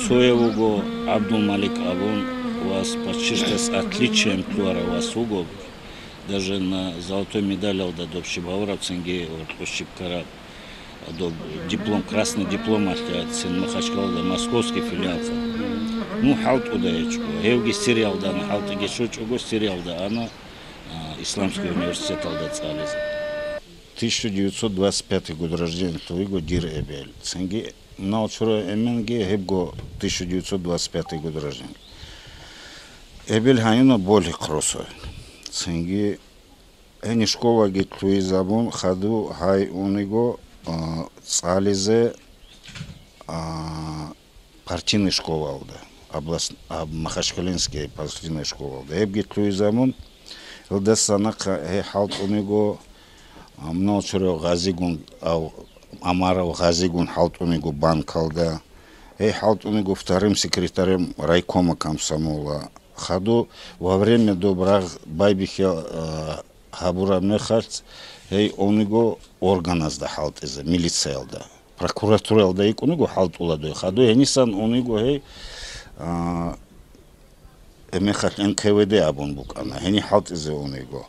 цояв вуго ГӀабдулмалик абун, вас почти что с отличием лъугьарав вас вуго. Даже на золотой медалялда доб щиб гьавураб, цинги гьоркьо щиб ккараб, доб диплом, красный дипломалъе цин Махачкалада московский филиалха. Ну, хӀалтӀуда гьечӀо. Гьевги Сириялда ана, хӀалтӀиги щочӀого Сириялда ана, а, исламский университеталда цӀализе. Тысяча девятьсот двадцать пятый год рождения лъугьиго дир эбел. Цинги мунагьал чурай эменги гьебго тысяча девятьсот двадцать пятый год рождения. Эбел гьаюна Болихъ росо. Цинги гьениб школаги лъугьизабун, хадув гьай униго, а, цӀализе, а, партийный школалда, област-, а, Махачкалинский партийный школалда. Гьебги лъугьизабун, гьелдаса нахъа гьей хӀалтӀуниго, а, мунагьал чурав Гъазигун, ав-, Амаров Гъазигун хӀалтӀуниго банкалда, гьей хӀалтӀуниго вторым секретарем райкома комсомола. Хадув во время доб рагъ байбихьа, а, гьабураб мехалъ, гьей униго органазда хӀалтӀизе, милициялда. Прокуратуралда йикӀуниго хӀалтӀула дой. Хадув гьенисан униго гьей, а, гьебмехалъ Н К В Д абун букӀана, гьениб хӀалтӀизе униго.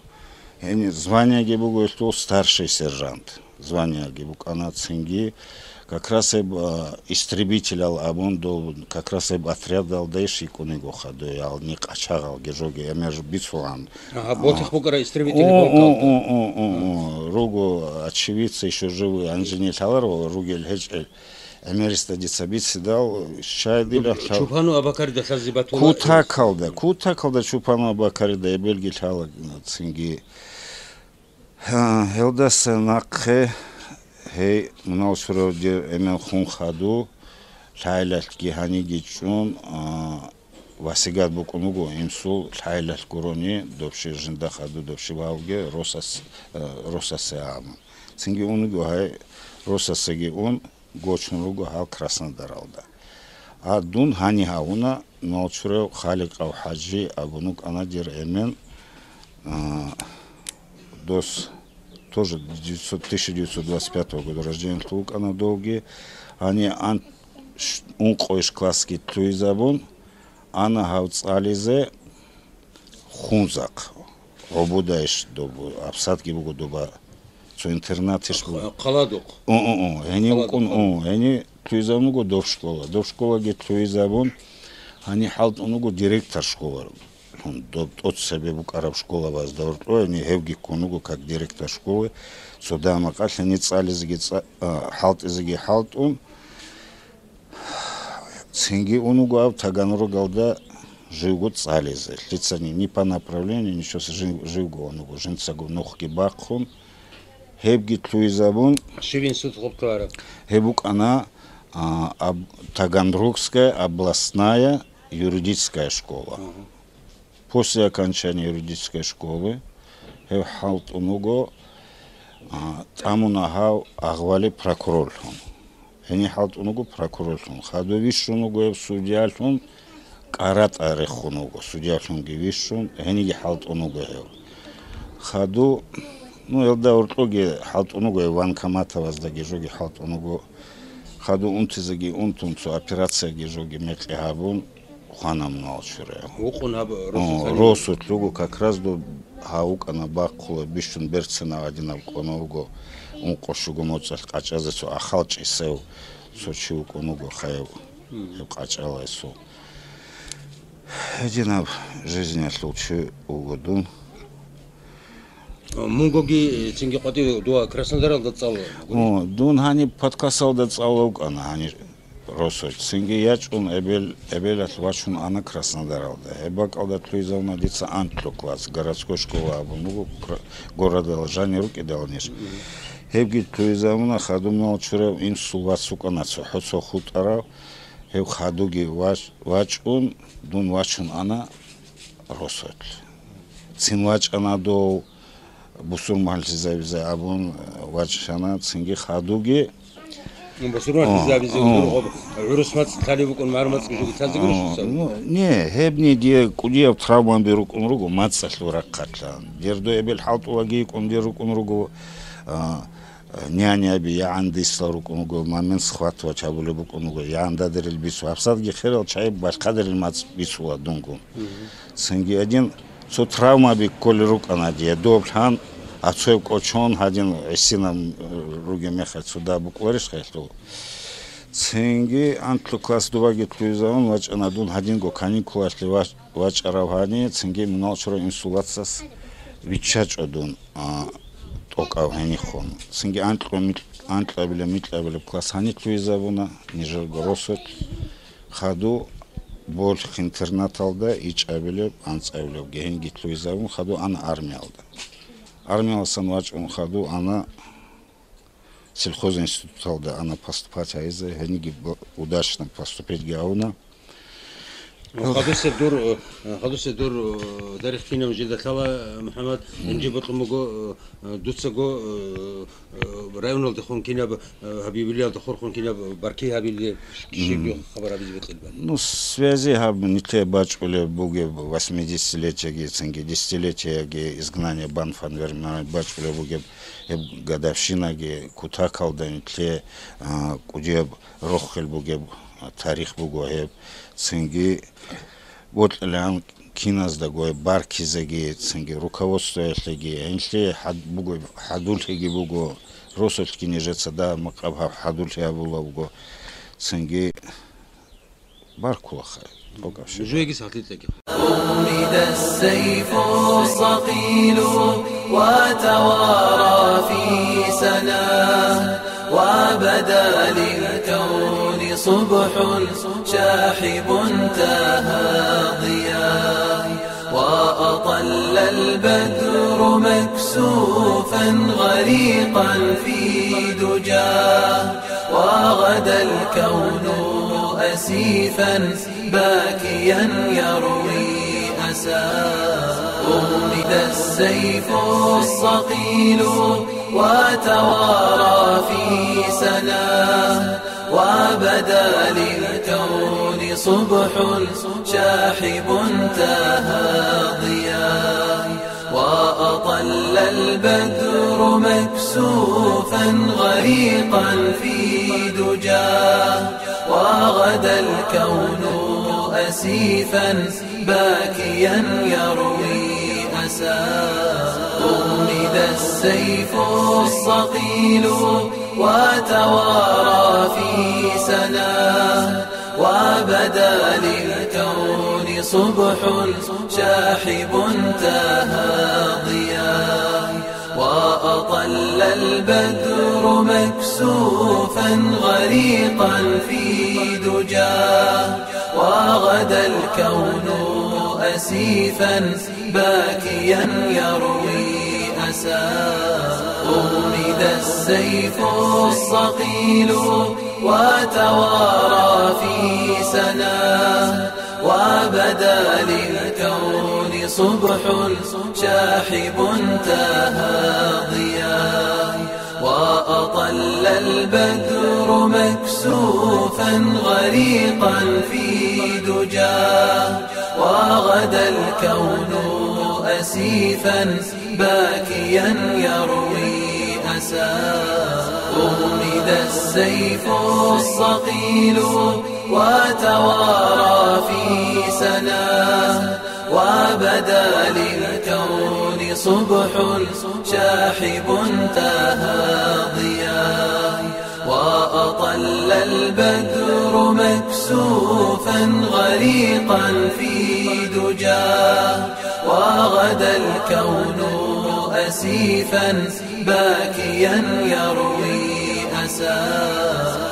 Гьениб званиеги буго гьелъул старший сержант. Званиеги букӀана цинги. Как раз гьеб, а, истребителял абун дов, как раз гьеб отрядалдайищ йикӀун йигоха дой, ял ни къачагъалги жоги эмер бицулгӀан. Ага, ботих А. букӀара истребитель О, о, полкалда. о, о, о, о. Руго очевидцы, ещё живые, гьанжеги лъаларо, ругел гьечӀел. Эмериста дица бицидал, щай дила лъал- Чупану Абакарида лъазе батула. Кутакалда, кутакалда Чупану Абакарида эбелги лъала цинги. Гьелдаса нахъе гьей мунал чурав дир эмен хун хаду, лъагӀелалъги гьаниги чӀун, а, васигат букӀун вуго инсул лъагӀелалъ гурони, добши жинда хаду, добши вавги Росас-, а, Росасе абун. Цинги ун вуго гьай Росасеги ун, гочун руго гьал Краснодаралда. А дун гьани гьавуна, Налчурев Халикъав ХӀажи абун вукӀана дир эмен, а, дос тоже девятьсот, тысяча девятьсот двадцать пятого года рождениялъул вукӀана довги, гьани ан-, ш-, ункъойищ классги лъугьизабун, ана гьав цӀализе Хунзахъ. ГӀободайищ доб, абсадги буго доба, цо интернатищ буго. Хъаладухъ. О, о, о, гьенив Хъаладухъ, вукӀун, хъаладухъ. О, гьенив лъугьизабун вуго дов школа. Дов школаги лъугьизабун, гьанив хӀалтӀун вуго директор школа. Доб тӀоцебе букӀараб школабазда гьоркьо, гьенив гьевги ккун вуго как директор школы. Цо дагьа-макъалъ гьенив цӀализеги цӀа-, а, хӀалтӀизеги хӀалтӀун. Цинги ун вуго гьав Таганрогалда живго цӀализе. Лъицани ни по направлению, ничего, жив-, живго ун вуго, жинцаго нухги бахъун. Гьебги лъугьизабун. Щиб институт гъоб ккараб? Гьеб букӀана, а, аб-, Таганрогская областная юридическая школа. Мгм. После окончания юридической школы гьев хӀалтӀун вуго, а, тӀамуна гьав агъвали прокурорлъун. Гьенив хӀалтӀун вуго прокурорлъун. Хаду вищун вуго гьев судьялъун, КӀаратӀа рехун вуго, судьялъунги вищун, гьениги хӀалтӀун вуго гьев. Хаду, ну, гьелда гьоркьоги хӀалтӀун вуго гьев, военкоматабаздаги жоги хӀалтӀун вуго. Хаду унтизеги унтун, цо операцияги жоги мекъи гьабун, хвана мунал чураяв. Вукъун гьаб О, росуцани? Росулъ вуго, как раз доб гьав вукӀана бахъула, бищун берцинав гьадинаб кӀвана вуго, ункъо-щуго моцӀалъ къачӀазе цо ахал чӀисев цо чи вукӀун вуго хаяв, Мгм. гьеб къачӀалайсул. Гьединаб жизнялъул чи вуго дун. Мунгоги цинги къватӀив дуа Краснодаралда цӀалула. О, дун гьаниб Пакасалда цӀалула вукӀана, гьанир росулъ. Цинги ячӀун эбел, эбелалъ вачун ана Краснодаралда. Гьеб бакӀалда лъугьизавуна дица анкьлу класс, городской школа абун буго, кра-, городала жанир рукӀидал ниж. Гьебги лъугьизавуна, хадумал чурав инсул вац вукӀана цохӀо цо хутӀарав. Гьев хадуги вач-, вачӀун, дун вачун ана росулъ. Цин вачӀана дов бусурманлъизавизе абун вачӀана, цинги хадуги. Ну, бусурманлъизавизе О, о. гӀурус мацӀ лъалев вукӀун, магӀарул мацӀги жоги лъазе гуро О, щуса? Ну, не, гьебни дие кӀудияб травмаби рукӀун руго мацӀалъул рахъалъан. Дердо эбел хӀалтӀулаги йикӀун дир рукӀун руго, а, няняби, я гӀандисла рукӀун вуго, момент схватывать гьабулеб букӀун вуго, я гӀандадерил бицу. Гьабсадги херал чагӀи балъкъадерил мацӀ бицула дунгун. Мгм. Цинги гьадин цо травмаби кколел рукӀана дие. Доб лъан, ацояб кӀочон, гьадин гӀисинаб ругеб мехалъ цо даб букӀуларищ хелъул. Цинги анкьлу класс дубаги лъугьизавун вачӀана дун гьадинго каникулалъе вач-, вачӀарав гьани, цинги мунал чурав инсул вацас виччачӀо дун, а, тӀокӀав гьенихун. Цинги анкьго микь-, анкьабилеб-микьабилеб класс гьанилъ вугьизабуна, нижерго росулъ. Хаду болх-интернаталда ичӀабилеб, анцӀабилеб гьенги лъугьизабун, хаду ана армиялда. Армиялдасан вачӀун хаду ана сельхозинституталда ана поступать гьайзе, гьениги б-, удачно поступить гьавуна. Хадусеб дур, э, хадусеб дур, э, дарих кинаб жида лъала, э, МухӀаммад, Мгм. гьунжи бокьун буго, э, э, дуцаго, э, э, районалда хун кинаб, э, гьабибилиялда хурхун кинаб барки гьабили, щиб Мгм. хабар гьабизе бокьилбан? Ну, связи гьаб нилъе бачӀулеб бугеб восьмидесятилетияги, цинги десятилетияги изгнание Бан Фанвер бачӀулеб бугеб, гьеб годовщинаги кутакалда нилъе, а, кӀудияб рохел бугеб тарих буго гьеб. Цинги бокьилаан Киназдаго баркизеги, цинги руководствоялъеги, гьенлъи хӀад-, буго, хӀадурлъиги буго, росулъги нижеца да макъаб гьаб хӀадурлъи гьабула буго, цинги баркулаха, тӀокӀаб щиб. Жуеги сахлъи кьеги. أُمِدَ السَّيْفُ الصَّقِيلُ وَتَوَارَى فِي سَنَا، وَبَدَا لِلْكَوْنِ صُبْحٌ شَاحِبٌ تَهَاضِيَا، وَأَطَلَّ الْبَدْرُ مَكْسُوفًا غَرِيقًا فِي دُجَاهُ، وَغَدَا الْكَوْنُ أَسِيفًا بَاكِيًا يَرْوِي أَسَاهُ. أُمِدَ السَّيْفُ الصَّقِيلُ وَتَوَارَى فِي سَنَا، وَبَدَا لِلْكَوْنِ صُبْحٌ شَاحِبٌ تَهَاضِيَا، وَأَطَلَّ الْبَدْرُ مَكْسُوفًا غَرِيقًا فِي دُجَاهُ، وَغَدَا الْكَوْنُ أَسِيفًا بَاكِيًا يَرْوِي أَسَاهُ. أُمِدَ السَّيْفُ الصَّقِيلُ وَتَوَارَى فِي سَنَا، وَبَدَا لِلْكَوْنِ صُبْحٌ شَاحِبٌ تَهَاضِيَا، وَأَطَلَّ الْبَدْرُ مَكْسُوفًا غَرِيقًا فِي دُجَاهُ، وَغَدَا الْكَوْنُ أَسِيفًا بَاكِيًا يَرْوِي أَسَاهُ. أُمِدَ السَّيْفُ الصَّقِيلُ وَتَوَارَى فِي سَنَا، وَبَدَا لِلْكَوْنِ صُبْحٌ شَاحِبٌ تَهَاضِيَا، وَأَطَلَّ الْبَدْرُ مَكْسُوفًا غَرِيقًا فِي دُجَاهُ، وَغَدَا الْكَوْنُ أَسِيفًا بَاكِيًا يَرْوِي أَسَاهُ. أُمِدَ السَّيْفُ الصَّقِيلُ وَتَوَارَى فِي سَنَا، وَبَدَا لِلْكَوْنِ صُبْحٌ شَاحِبٌ تَهَاضِيَا، وَأَطَلَّ الْبَدْرُ مَكْسُوفًا غَرِيقًا فِي دُجَاهُ، وَغَدَا الْكَوْنُ أَسِيفًا بَاكِيًا يَرْوِي أَسَاهُ.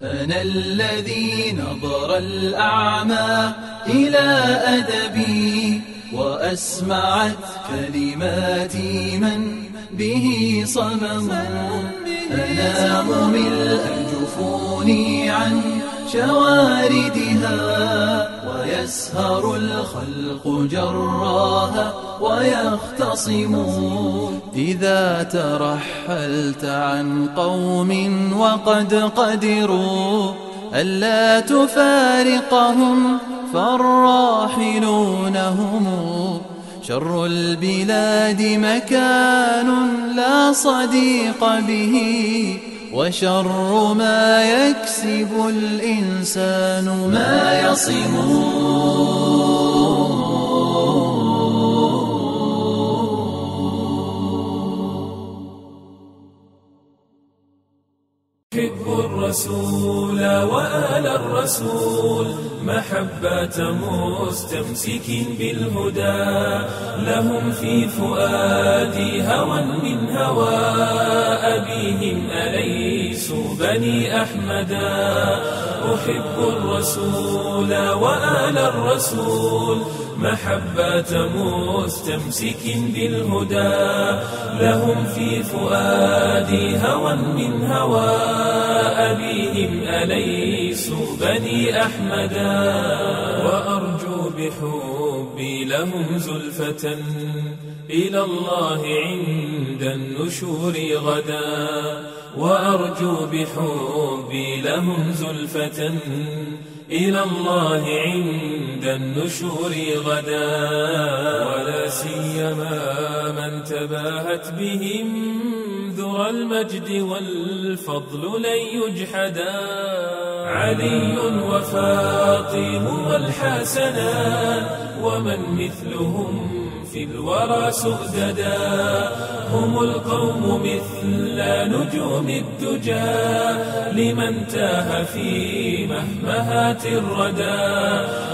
أنا الذي نظر الأعمى إلى أدبي، وأسمعت كلماتي من به صمم. أنام ملء جفوني عن شواردها، ويسهر الخلق جراها ويختصم. إذا ترحلت عن قوم وقد قدروا ألا تفارقهم، فالراحلون هم شر البلاد مكان لا صديق به، وشر ما يكسب الإنسان ما يصم. أحب الرسول وآل الرسول، محبة مستمسك بالهدى. لهم في فؤادي هوى من هوى أبيهم، أليسوا بني أحمدا. أحب الرسول وآل الرسول، محبة مستمسك بالهدى. لهم في فؤادي هوى من هوى أبيهم، أليسوا بني أحمدا. وأرجو بحبي لهم زلفة إلى الله عند النشور غدا. وأرجو بحبي لهم زلفة إلى الله عند النشور غدا. ولا سيما من تباهت بهم ذرى المجد والفضل لن يجحدا. علي وفاطم والحسنان ومن مثلهم في الورى سؤددا. هم القوم مثل نجوم الدجى لمن تاه في مهمهات الردى.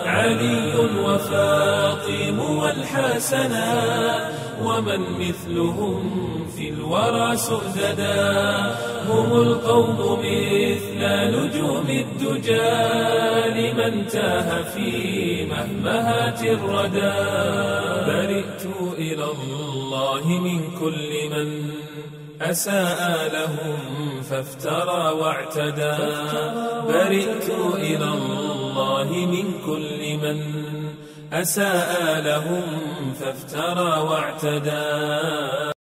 علي وفاطم والحسنان ومن مثلهم في الورى سؤددا. هم القوم مثل نجوم الدجى لمن تاه في مهمهات الردى. برئت إلى الله من كل من أساء لهم فافترى واعتدى. برئت إلى الله من كل من أساء لهم فافترى واعتدى.